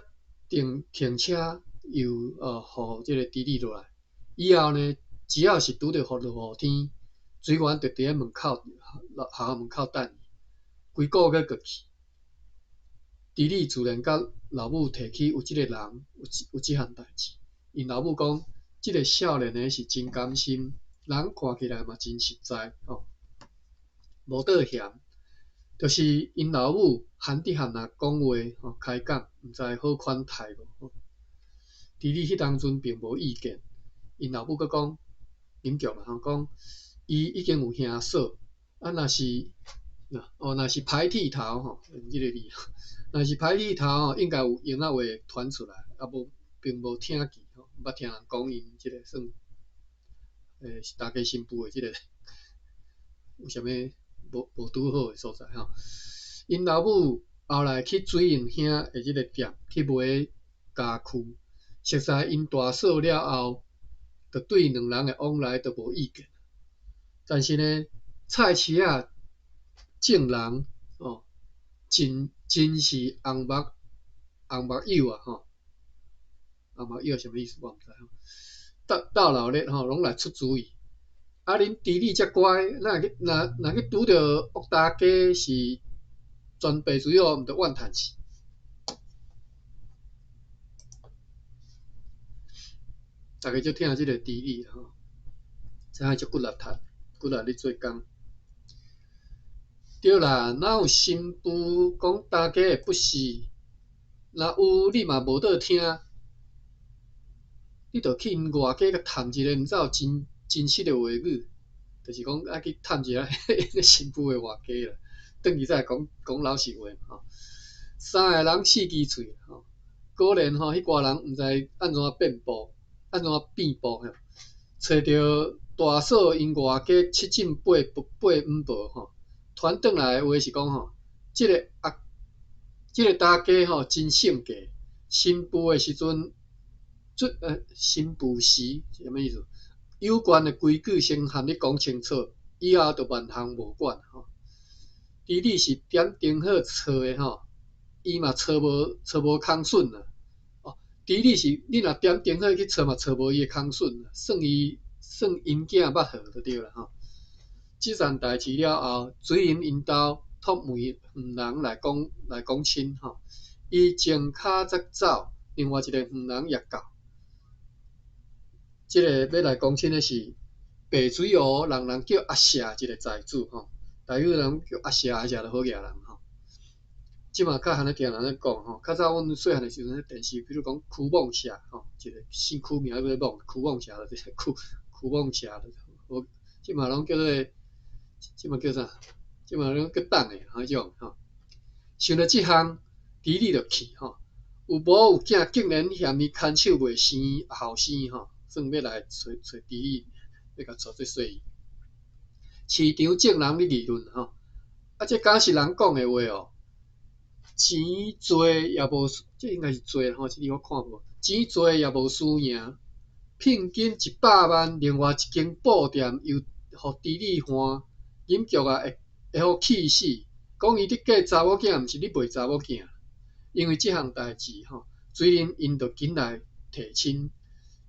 停車，又予這个豬女落來。以後呢，只要是拄著落雨天，水源就佇咧門口，學校門口等伊。規個月過去，豬女自然佮老母提起有這个人，有這項代誌。𪜶老母講，這个少年的是真甘心，人看起來嘛真實在吼，無倒嫌。就是𪜶老母罕得罕若講話吼，開講，毋知好款待無吼。豬女彼當陣並無意見，𪜶老母閣講，林強啦吼，講伊已經有兄嫂，啊若是哦若是歹鐵頭吼，這个字，若是歹鐵頭吼，應該有閒仔話傳出來，啊無並無聽見吼，毋捌聽人講𪜶這个算是大家新婦的這个有啥物無拄好的所在吼。𪜶老母後來去水銀兄的這个店去買家具，熟似𪜶大嫂了後，就對兩人的往來都無意見。但是呢，菜市仔眾人哦，真是紅目友啊吼，紅目友啥物意思我毋知吼。鬥鬧熱吼，攏來出主意。啊，恁豬女遮乖，哪會去若去拄著惡大家是全白水哦，毋著怨嘆死。大家足疼這个豬女吼，知影足骨力讀，骨力咧做工。對啦，哪有新婦講大家會不是？若有你嘛無倒聽，你著去𪜶外家共探一个，毋知有真實的話語，就就是講愛去探一下𪜶新婦的外家啦。轉去再來講講老實話吼。三个人四支喙吼，果然吼，彼寡人毋知按怎變步，按怎變步吼，揣著大嫂𪜶外家七進八八五無吼，傳轉來的話是講吼，這个阿這个大家吼真性格，新婦的時陣，做新婦時是啥物意思？有關的規矩先含你講清楚，以後就萬項無管吼。除你是點燈號錯的吼，伊嘛揣無揣無空筍啦。哦，除你是你若點燈號去揣嘛揣無伊的空筍，算伊算𪜶囝捌號就對啦吼。這件代誌了後，水林𪜶兜託問遠人來講親吼，伊前跤才走，另外一个遠人也到。這个欲來講親的是白水湖，人人叫阿謝一个財主吼，台語人叫阿謝阿謝就好額人吼。這馬較罕咧聽人咧講吼，較早阮細漢的時陣，電視比如講蚵蠓社吼，一个姓許名叫做蠓，蚵蠓社就是蚵蚵蠓社，好，這馬攏叫做這馬叫啥？這馬攏叫黨的彼種吼。想著這項，豬你就氣吼，有某有囝，竟然嫌伊牽手袂生後生吼，算欲來揣揣豬你，欲共娶做細姨。市場眾人咧議論吼，啊，這敢是人講的話哦？錢濟也無，這應該是濟吼，這字我看無。錢濟也無輸贏，聘金100萬，另外一間布店又予豬你換，飲局啊會會予氣死。講伊咧嫁查某囝，毋是咧賣查某囝。因為這項代誌吼，水林𪜶就緊來提親，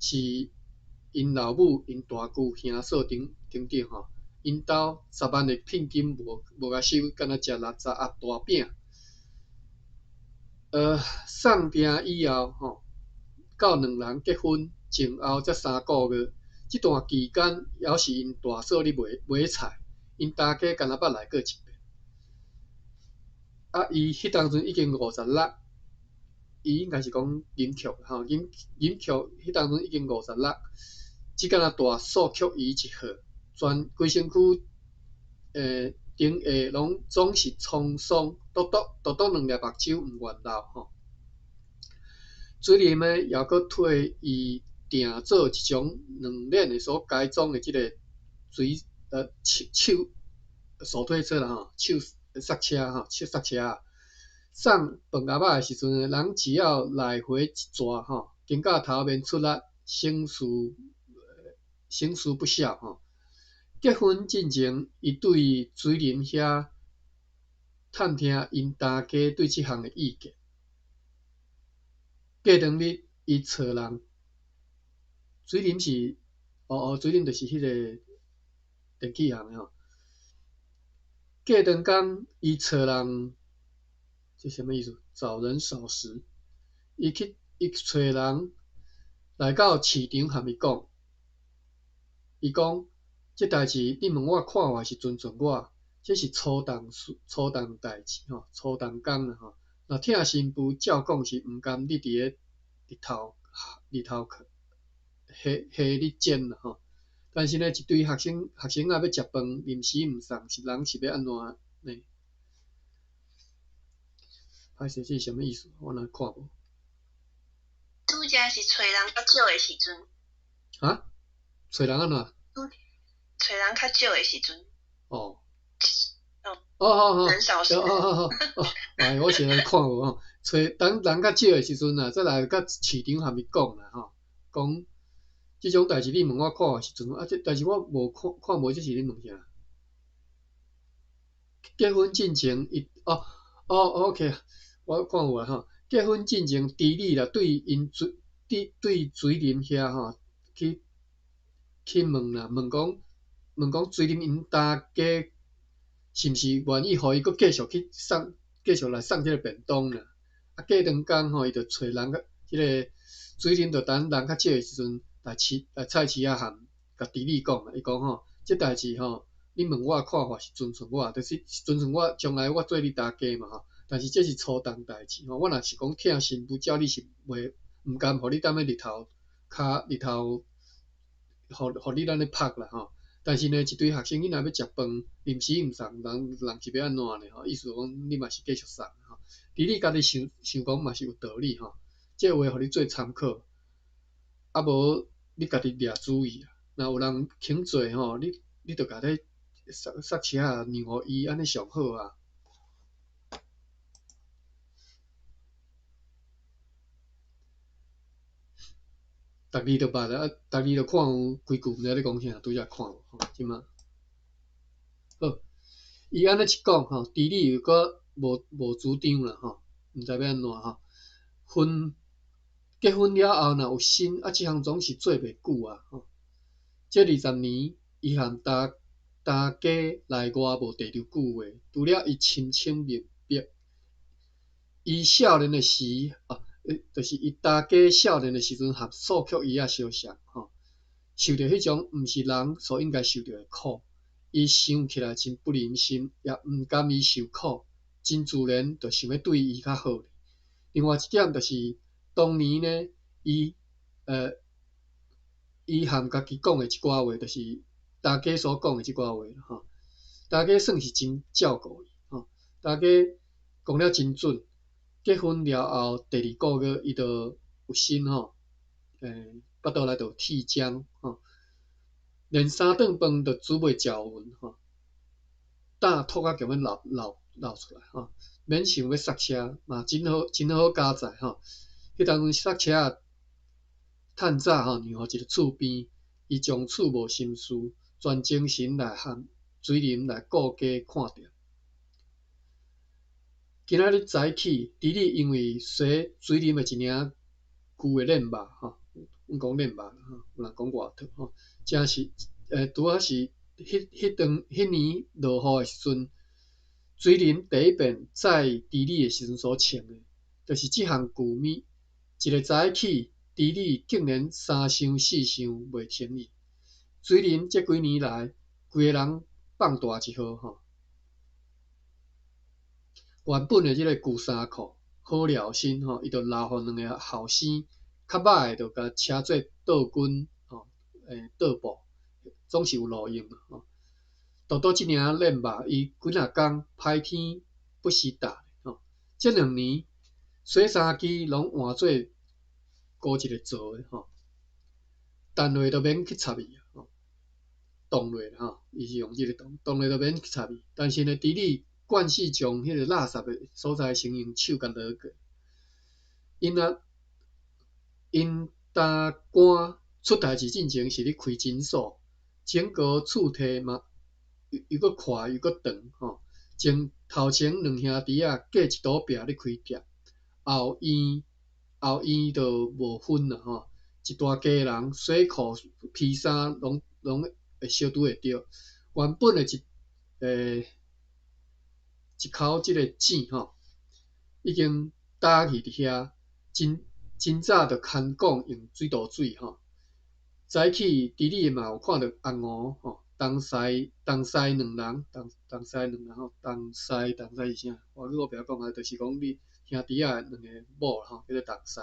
是𪜶老母、𪜶大舅兄嫂等等等吼，𪜶兜10萬的聘金無無共收，敢若食垃圾鴨大餅。送訂以後吼，到兩人結婚前後才3個月，這段期間猶是𪜶大嫂咧賣買菜，𪜶大家敢若捌來過一遍。啊，伊彼當陣已經56，伊應該是講飲曲吼，飲飲曲彼當陣已經56，只敢若大嫂卻伊一號，全規身軀頂下攏總是滄桑，獨獨獨獨兩粒目睭毋願流吼。水林呢，猶閣替伊訂做一種兩輪的所改裝的這个水手手手推車啦吼，手剎車吼，手剎車。送飯盒仔的時陣，人只要來回一逝吼，肩胛頭免出力，省事省事不少吼。結婚進前，伊對水林遐探聽𪜶大家對這項的意見。過兩日，伊揣人，水林是，哦哦，水林就是彼个電器行的吼。過兩工，伊揣人，這啥物意思？找人少時，伊去伊揣人來到市場，含伊講，伊講。這代誌你問我看法是尊重我，這是粗重事、粗重代誌吼，粗重工啦吼。若疼新婦照講是毋甘你佇咧日頭日頭下下咧煎啦吼。但是呢，一堆學生學生仔欲食飯，臨時毋送，是人是欲按怎呢？歹勢，這是啥物意思？我哪看無？拄才是揣人較少的時陣。啊？揣人按怎？揣人較少的時陣。哦。哦哦哦。人少時。哦哦哦哦，哎，我是來看無吼，揣等人較少的時陣啊，再來佮市場含伊講啦吼，講這種代誌你問我看法是陣啊，這但是我無看看無這是咧問啥？結婚進前，伊哦哦，OK，我看有啊吼。結婚進前，豬你啦對𪜶水對對水林遐吼去去問啦，問講問講水林𪜶大家是毋是願意予伊閣繼續去送，繼續來送這个便當啦？啊，過兩工吼，伊就揣人較這个水林就等人較少的時陣來市來菜市仔含共豬你講啦，伊講吼，這代誌吼，你問我看法是尊重我，就是尊重我將來我做你大家嘛吼。但是這是粗重代誌吼，我若是講疼新婦，照你是袂毋甘予你踮咧日頭跤日頭，予予你按呢曝啦吼。但是呢，一堆學生囡仔欲食飯，臨時毋送，人人是欲按怎呢？吼，意思講你嘛是繼續送吼。除你家己想想講嘛是有道理吼，這個話予你做參考，啊無你家己掠主意啊。若有人肯做吼，你就共咧剎剎車仔讓予伊，按呢上好啊。逐字都捌啊，逐字都看有幾句，毋知咧講啥，拄才看有吼，這馬。好，伊按呢一講吼，治理又閣無主張啦吼，毋知欲按怎吼。婚結婚了後，若有心，啊，這項總是做袂久啊吼。這20年，伊和大大家內外無提著句話，除了伊深深明白，伊少年的時啊。就是伊大家少年的時陣，和數曲伊仔相像吼，受著彼種毋是人所應該受著的苦，伊想起來真不忍心，也毋甘伊受苦，真自然就想欲對伊較好。另外一點就是，當年呢，伊和家己講的一寡話，就是大家所講的這寡話吼，大家算是真照顧伊吼，大家講了真準。結婚了後，第二個月伊就有心吼，腹肚內就有鐵漿吼，連三頓飯都煮袂食勻吼，膽吐甲強欲流流流出來吼，免想欲剎車嘛，真好真好佳哉吼。彼當陣剎車趁早吼，讓予一个厝邊，伊從此無心事，全精神來和水林來顧家看店。今仔日早起，除你因為洗水林的一領舊的練肉吼，阮講練肉吼，有人講外套吼，正是拄仔是彼彼當彼年落雨的時陣，水林第一遍載除你的時陣所穿的，就是這項舊物。一个早起，除你竟然三想四想袂停伊。水林這幾年來，規个人放大一號吼。原本的這个舊衫褲好料身吼，伊就留予兩个後生，較歹的就共車做倒軍吼，倒布，總是有路用吼。獨獨這領練肉，伊幾若工歹天不時踏吼。這兩年洗衫機攏換做孤一个做的吼，陳落都免去插伊吼，動落吼，伊是用這个動，動落都免去插伊。但是呢，除你慣勢將彼個垃圾的所在先用手共攞過，𪜶啊，𪜶擔官出代誌進前是咧開診所，整個厝體嘛又閣闊又閣長吼。前頭前兩兄弟仔隔一堵壁咧開店，後院後院就無分啦吼。一大家人洗褲披衫攏攏會相拄會著。原本的一口這个井吼，已經焦去佇遐，真真早就牽講用水道水吼。早起除你嘛有看著紅吳吼，東西東西兩人，東東西兩人吼，東西東西是啥？我閣袂曉講啊，就是講你兄弟仔兩个某吼，叫做東西。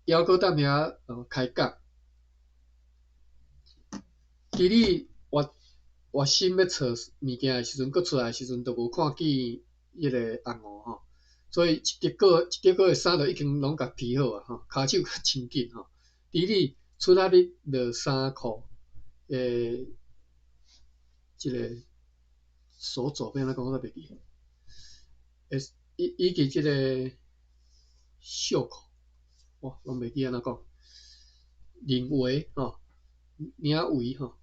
猶閣踮遐開講，除你活活心欲揣物件的時陣，閣出來的時陣，就無看見彼个紅吳吼，所以一疊閣一疊閣的衫就已經攏共披好啊吼，跤手較真緊吼。除你出來咧落衫褲，這个手肘欲按怎講我袂記，以及這个袖口，哇，攏袂記按怎講，領圍吼，領圍吼。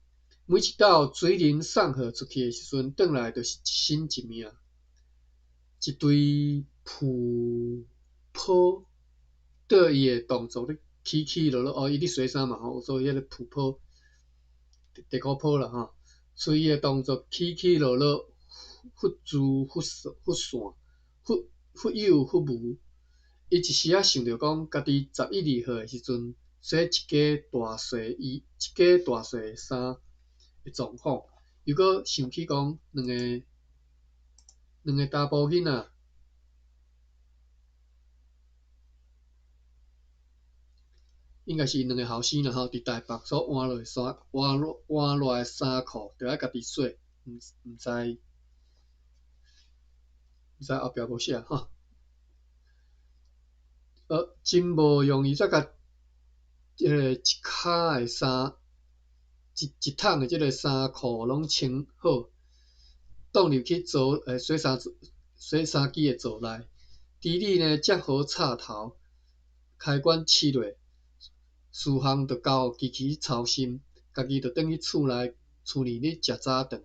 每一道水林送貨出去的時陣，轉來就是一身一命，一堆浮泡，對伊的動作咧起起落落，哦，伊咧洗衫嘛吼，所以彼个浮泡，地箍泡啦吼，隨伊的動作起起落落，忽自忽忽散，忽忽有忽無。伊一時仔想著講，家己11、2歲的時陣，洗一家大細衣，一家大細的衫的狀況，又閣想起講兩個查埔囡仔，應該是𪜶兩个後生啦吼，佇台北所換落衫，換換落來衫褲，著愛家己洗，毋知後壁無寫吼。真無容易才共這个一跤的衫，一一桶的這个衫褲攏穿好，擋入去槽洗衫機的槽內。豬李呢才好插頭，開關試落，事項就交予機器操心，家己就轉去厝內厝裡咧食早頓。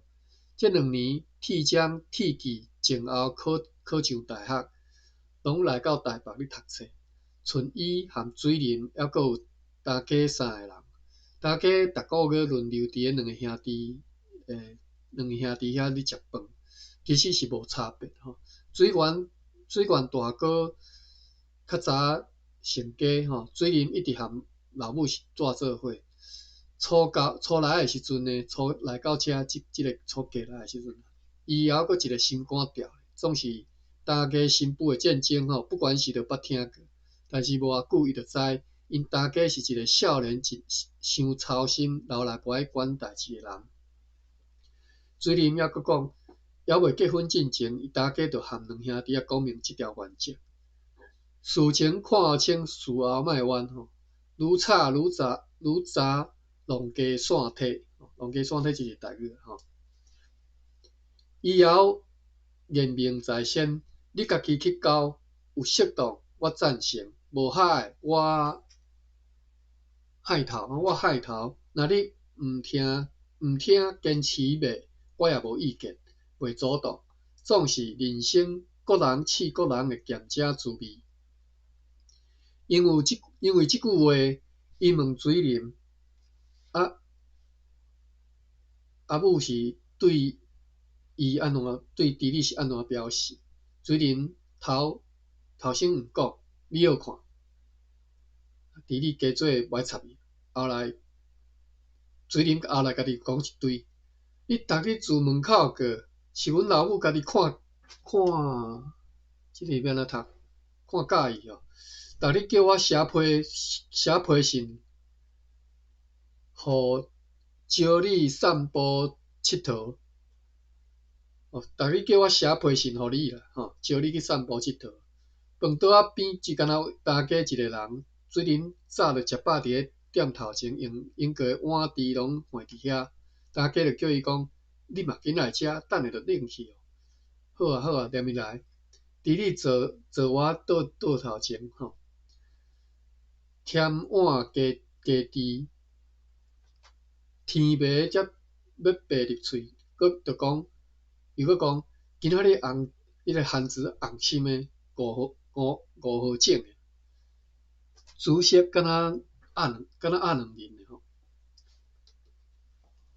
這兩年鐵匠鐵技前後考上大學，攏來到台北咧讀冊。賰伊含水林，猶閣有大家三个人，大家逐个月輪流佇咧兩个兄弟，兩个兄弟遐咧食飯，其實是無差別吼。水源大哥較早成家吼，水林一直含老母是住做伙。初來的時陣呢，初來到遮這個初嫁來的時陣，伊猶閣一个心肝條，總是大家新婦的戰爭吼，不管是著捌聽過，但是無偌久伊就知，𪜶大家是一个少年真傷操心，老來無愛管代誌的人。水林猶閣講，猶未結婚進前，伊大家就含兩兄弟仔講明這條原則：事前看清，事後莫冤吼。愈吵愈早愈早弄家散體，弄家散體就是台語吼。伊猶言明在先，你家己去交，有適當我贊成，無合的我害頭，我害頭。若你毋聽堅持袂，我也無意見，袂阻擋。總是人生各人試各人的鹹食滋味。因為這句話，伊問水林，阿母是對伊按怎，對豬李是按怎表示？水林頭先毋講，你好看。豬李加做無愛插伊，後來水林後來家己講一堆。你逐日自門口過，是阮老母家己看看，這个欲按怎讀？看佮意哦。逐日叫我寫批信，予招你散步𨑨迌。哦，逐日叫我寫批信予你啦，吼，招你去散步𨑨迌。飯桌仔邊只干焦大家一个人，水林早就食飽佇咧店頭前，用過的碗櫥攏放佇遐。大家就叫伊講：你嘛緊來食，等下就冷去哦。好啊好啊，連伊來。豬李坐我桌頭前吼，添碗加加甜，天暝才欲白入喙，閣就講，又閣講，今仔日紅，彼个番薯紅深的五號種的，紫色敢若鴨卵仁的吼。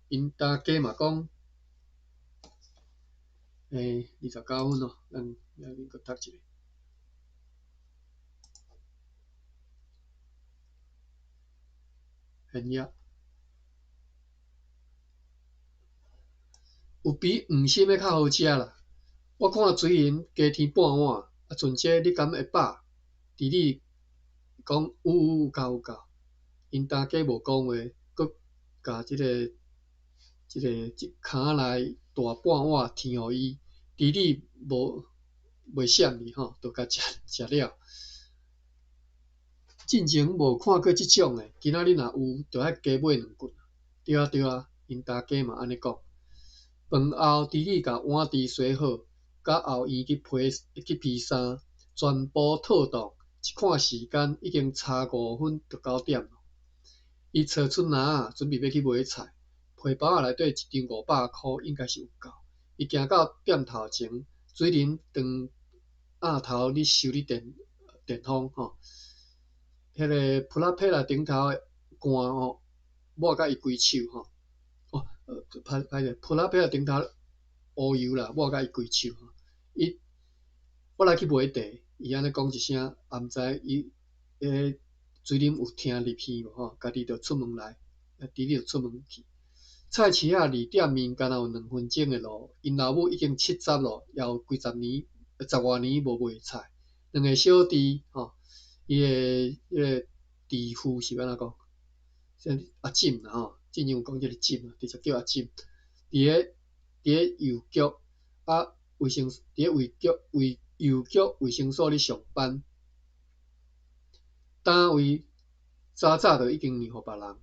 𪜶大家嘛講，29分哦，咱來閣讀一下。現葉有比黃心的較好食啦。我看水銀加添半碗，啊，賰這你敢會飽？豬李講有有有夠有夠。𪜶大家無講話，閣共這個坩內大半碗添予伊。豬李無袂閃去吼，就共食了。進前無看過這種的，今仔日若有，就愛加買兩棍。對啊對啊，𪜶大家嘛按呢講。飯後，豬李共碗櫥洗好，佮後院去披衫，全部妥當。一看時間，已經差5分就9點。伊揣出籃仔，準備欲去買菜。皮包仔內底一張500箍，應該是有夠。伊行到店頭前，水林當額頭咧修理電風吼，彼个噗仔撇來頂頭的汗吼，抹甲伊規手吼。哦，歹歹勢，噗仔撇來頂頭烏油啦，抹甲伊規手吼。伊，我來去買茶，伊按呢講一聲，也毋知伊彼水林有聽入耳無吼，家己就出門來，豬李就出門去。菜市仔離店面敢若有2分鐘的路，𪜶老母已經70咯，也有幾十年、十外年無賣菜。兩个小弟吼，伊的彼个弟婦是欲按怎講？阿婶啦吼，進前有講這个婶啊，直接叫阿嬸。佇咧郵局啊，衛生佇咧衛局衛郵局衛生所咧上班，單位早早就已經讓予別人。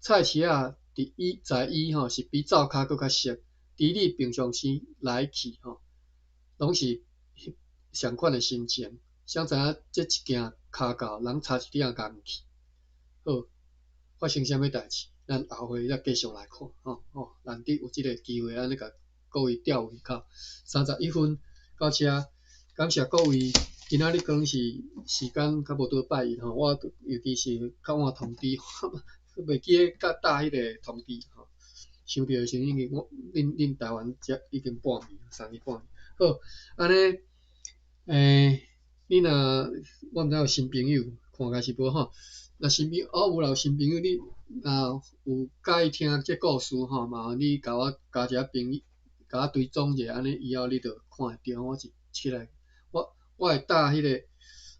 菜市仔佇伊在伊吼是比灶跤閣較熟，除你平常時來去吼，攏是仝款的心情。誰知影這一件跤到，人差一點仔共去。好，發生啥物代誌？咱後回再繼續來看吼吼，難得有這个機會按呢共各位吊胃口。31分到遮，感謝各位。今仔日可能是時間較無拄拜一吼，我尤其是較晚通知，袂記得佮搭彼个通知吼。想著的時陣已經我恁台灣遮已經半暝，三更半暝。好，按呢，你若我毋知有新朋友，看起來是無吼。若新朋友哦有啦，有新朋友，你若有佮意聽這故事吼，麻煩你共我加一下朋友，共我追蹤者，按呢以後你就看會著。我一起來，我會搭彼个，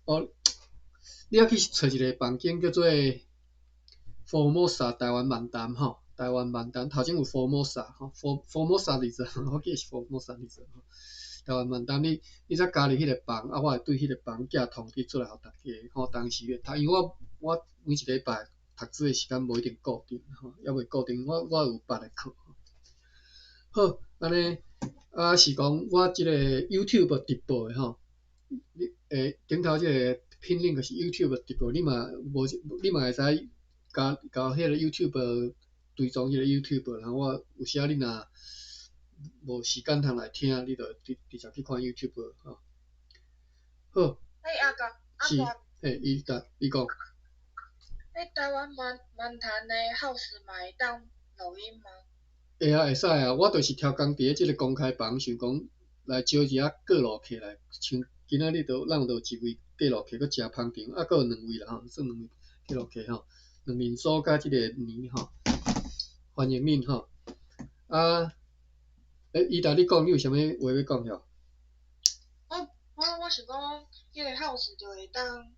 哦，你愛去揣一个房間叫做 Formosa 台灣漫談吼，台灣漫談頭前有 Formosa 吼，Formosa 二十，我記得是 Formosa 二十吼。台灣漫談，你才加入彼个房，啊，我會對彼个房寄通知出來予大家吼，當時會讀，因為我每一禮拜讀書的時間無一定固定吼，猶未固定，我有別的課。好，按呢，啊是講我這个 YouTube 直播的吼，你頂頭這个 pin link 是 YouTube 直播，你嘛無你嘛會使加加彼个 YouTube 追蹤彼个 YouTube，然後我有時仔你若無時間通來聽，你就直接去看 YouTube 吼。好。欸，阿哥，阿是，嘿，伊答，你講。欸，台灣漫談的 house 嘛會當錄音嗎？會啊，會使啊，我就是超工佇咧這个公開房，想講來招一下過路客來，像今仔日就咱就有一位過路客，閣誠捧場，啊，閣有兩位啦吼，算兩位過路客吼，兩面酥佮這个年吼，歡迎恁吼。啊，欸，伊達你講，你有啥物話欲講遐？我想講，彼个 house 就會當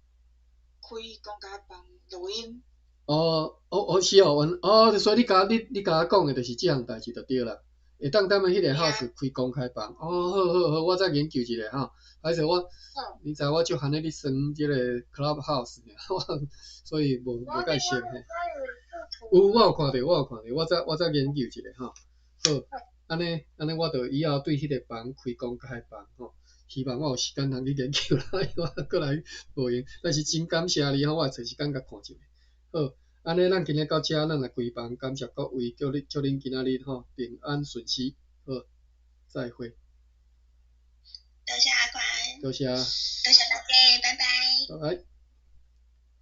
開公開房錄音。哦，哦哦是哦，哦，所以你共我講的就是這項代誌就對啦。會當踮彼个 house 開公開房。哦，好好好，我再研究一下吼。歹勢我，你知我足番仔咧耍這个 Clubhouse 爾，我所以無介熟嘿。有，我有看著，我有看著，我再研究一下吼。好，按呢，我就以後對彼个房開公開房吼。希望我有時間通去研究啦，因為我過來無閒。但是真感謝你吼，我會揣時間共看一下。好，按呢，咱今日到遮，咱來關房，感謝各位，祝你祝恁今仔日吼平安順遂。好，再會。多謝阿寬。多謝。多謝大家，拜拜。拜拜。